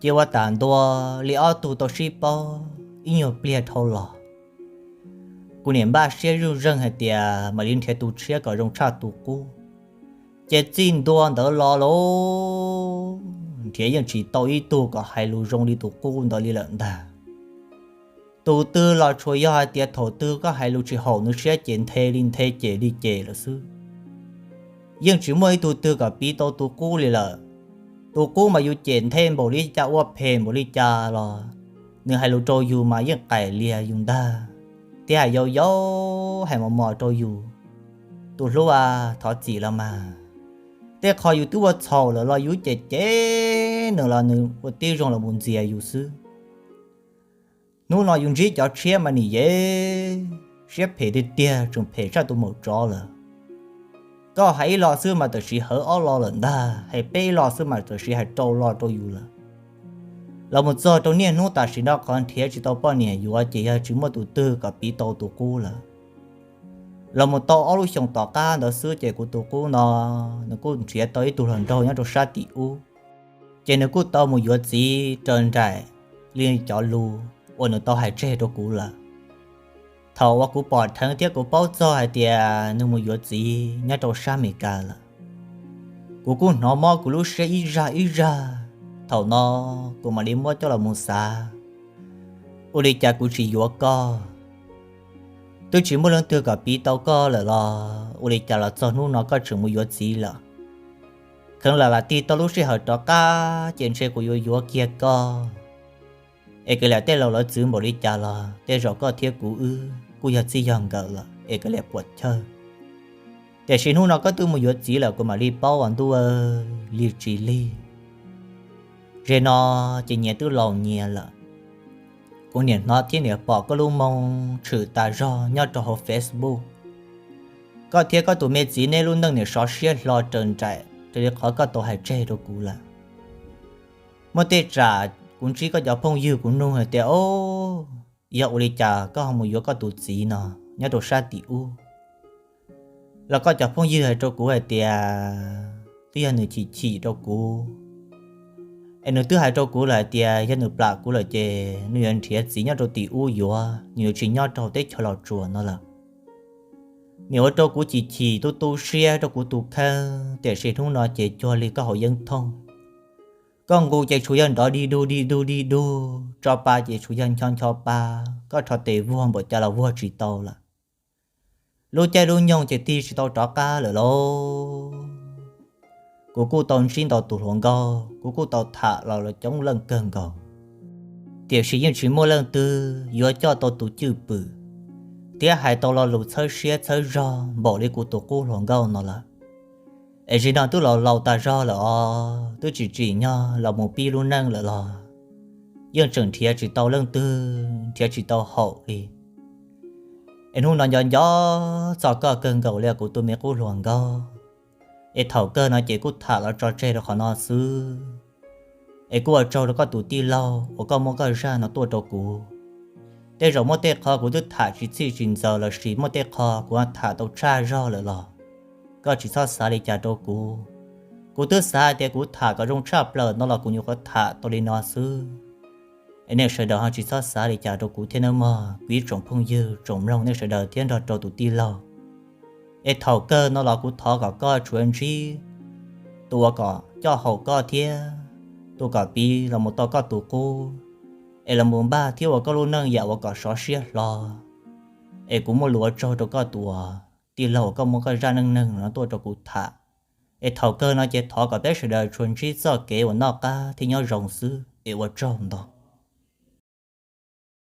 cia ua tas ntua li ob tug tau sib paub ib nyuag pliag dhau los. Kuv niam npaj siab zuj zeeg hais tias mam li nrhiav tus tshiab kom zoo tshaj tus qub. Ces txij ntua ntawd los lauj, nrhiav yeej tsis tau ib tug kom hais lus zoo li tus qub ntawd li lawm ntag. Tus twg los tsuas yog hais tias thaum twg koj hais lus tsis haum nws siab ces nthe li nthe, cem li cem lawm xwb. Yeej tsis muaj ib tug twg kom piv tau tus qub li lawm. Tus qub mas yus cem nthe npaum li cas, ua phem npaum li cas los nws hais lus rau yus mas yeej qais lias yus ntag, thiab hais yau yau, hais mos mos rau yus. Tus hlub a, thov txim los mas, tej qho yus twb ua txhaum lawm los yus cem cem nws los nws ua tib zoo los mus ntxias yus xwb. Hnub no yus ntsib cov tshiab mas nim yeej siab phem tiag tiag, tseem phem tshaj tus maum tsov lawm. Koj hais ib lo xwb mas tam sim hawv ob lo lawm ntag, hais peb ib lo xwb mas tam sim hais rau lo rau yus lawm. Los mus txog rau niaj hnub tam sim no qhov nrhiav tsis tau poj niam yuav ces yog tsis muaj tus twg kom piv tau tus qub lawm. Los mus tau ob lub xyoos tom qab ntawd xwb ces kuv tus qub no nws kuj nrhiav tau ib tug hluas nraug nyob rau sab tim ub, ces nws kuj tau mus yuav txiv raws nraim li cov lus uas nws tau hais tseg rau kuv lawm. Thaum uas kuv pom dheev thiab kuv paub txog hais tias nws mus yuav txiv nyob rau sab Amelikas lawm, kuv kuj hnov mob kuv lub siab ib zag ib zag. Thaum no kuv mam li muab coj los mus xav, ua li cas kuv tsis yuav koj? Twb tsis muaj leej twg kom piv tau koj lawm los ua li cas los txog hnub no koj tseem mus yuav txiv lawm? Kheev lam lam tig tau lub sij hawm rov qab ces ntshe kuv yuav yuav kiag koj. Es kav liam tej laus lawv txwv npaum li cas los tej zaum koj thiab kuv wb kuj yog txij yog nkawm lawm es kav liam puam chawj. Tiam sis hnub no koj twb mus yuav txiv lawm kuv mam li paub ua ntuj, lig tsis lig. Ze no ces nyias twb laus nyias lawm. Kuv niam hnov thiab niam pom koj lub moo tshwm tas zog nyob rau hauv Facebook. Koj thiab koj tus me txiv neb lub neej niam sov siab hlo raws nraim raws li qhov koj tau hais tseg rau kuv lawm. Muaj tej tsam kuv ntsib koj cov phooj ywg kuv nug hais tias, o, yog ua li cas koj ho mus yuav koj tus txiv no nyob rau sab tim ub? Los koj cov phooj ywg hais rau kuv hais tias twb yog nws chim chim rau kuv, es nws twb hais rau kuv lawm hais tias yog nws plam kuv lawm ces nws yuav nrhiav txiv nyob rau tim ub yuav, nws yuav tsis nyob rau teb chaws Los Tsuas no lawm. Nws ua rau kuv chim chim tu tu siab rau kuv tus kheej, tiam sis hnub no ces cuag li koj hauv yeeb thooj. Koj nqus ces tshuav yog nrov dig dug dig dug dig dug, tso pa ces tshuav yog ncho ncho pa, koj rho tes vuag npaum cas los vuag tsis tau lawm. Lub caij lub nyoog ces tig tsis tau rov qab lawm lauj. Kuv kuj tau ntsib ntau tus hluas nkauj, kuv kuj tau tham los coob leej kawg nkaus, tiam sis yeej tsis muaj leej twg yuav coj tau tus cwj pwm thiab hais tau lo lus txhawb siab txhawb zog npaum li kuv tus qub hluas nkauj no lawm. Es zim no twb laus laus tas zog lawm os, twb tsis tsim nyog los mus pib lub neej lawm los yeej tseem nrhiav tsis tau leej twg, nrhiav tsis tau haum li. Es hnub no nco nco txog koj kawg nkaus li kuv tus me qub hluas nkauj. Es thaum kawg no ces kuj tham los tso tseg rau qhov no xwb. Es kuj ua tsaug rau koj tus tij laug uas koj muab koj zaj no tuaj rau kuv. Tej zaum muaj tej qho kuv twb tham tsis txhij tsis ntxaws lossis muaj tej qho kuv tham tau tshaj zog lawm los koj tsis txhob xav li cas rau kuv. Kuv twb xav hais tias kuv tham kom zoo tshaj plaws no los kuv nyuam qhuav tham tau li no xwb. Es nej sawv daws ho tsis txhob xav li cas rau kuv thiab nawb mog, kuv ib tsoom phooj ywg tsoom mloog nej sawv daws thiab nrog rau tus tij laug. Es thaum kawg no los kuv thov kom koj tsuav ntsib tus uas kom coj haum koj thiab tus kom piv los mus tau koj tus qub, es los mus npaj thiab ua koj lub neej yam uas kom sov siab hlo. Es kuv muaj lus ua tsaug rau koj tus uas tij laug uas koj muab koj zaj neej neeg no tuaj rau kuv tham. Es thaum kawg no ces thov kom peb sawv daws tsuas ntsib txoj kev uas noj qab thiab nyob zoo xwb es ua tsaug ntau.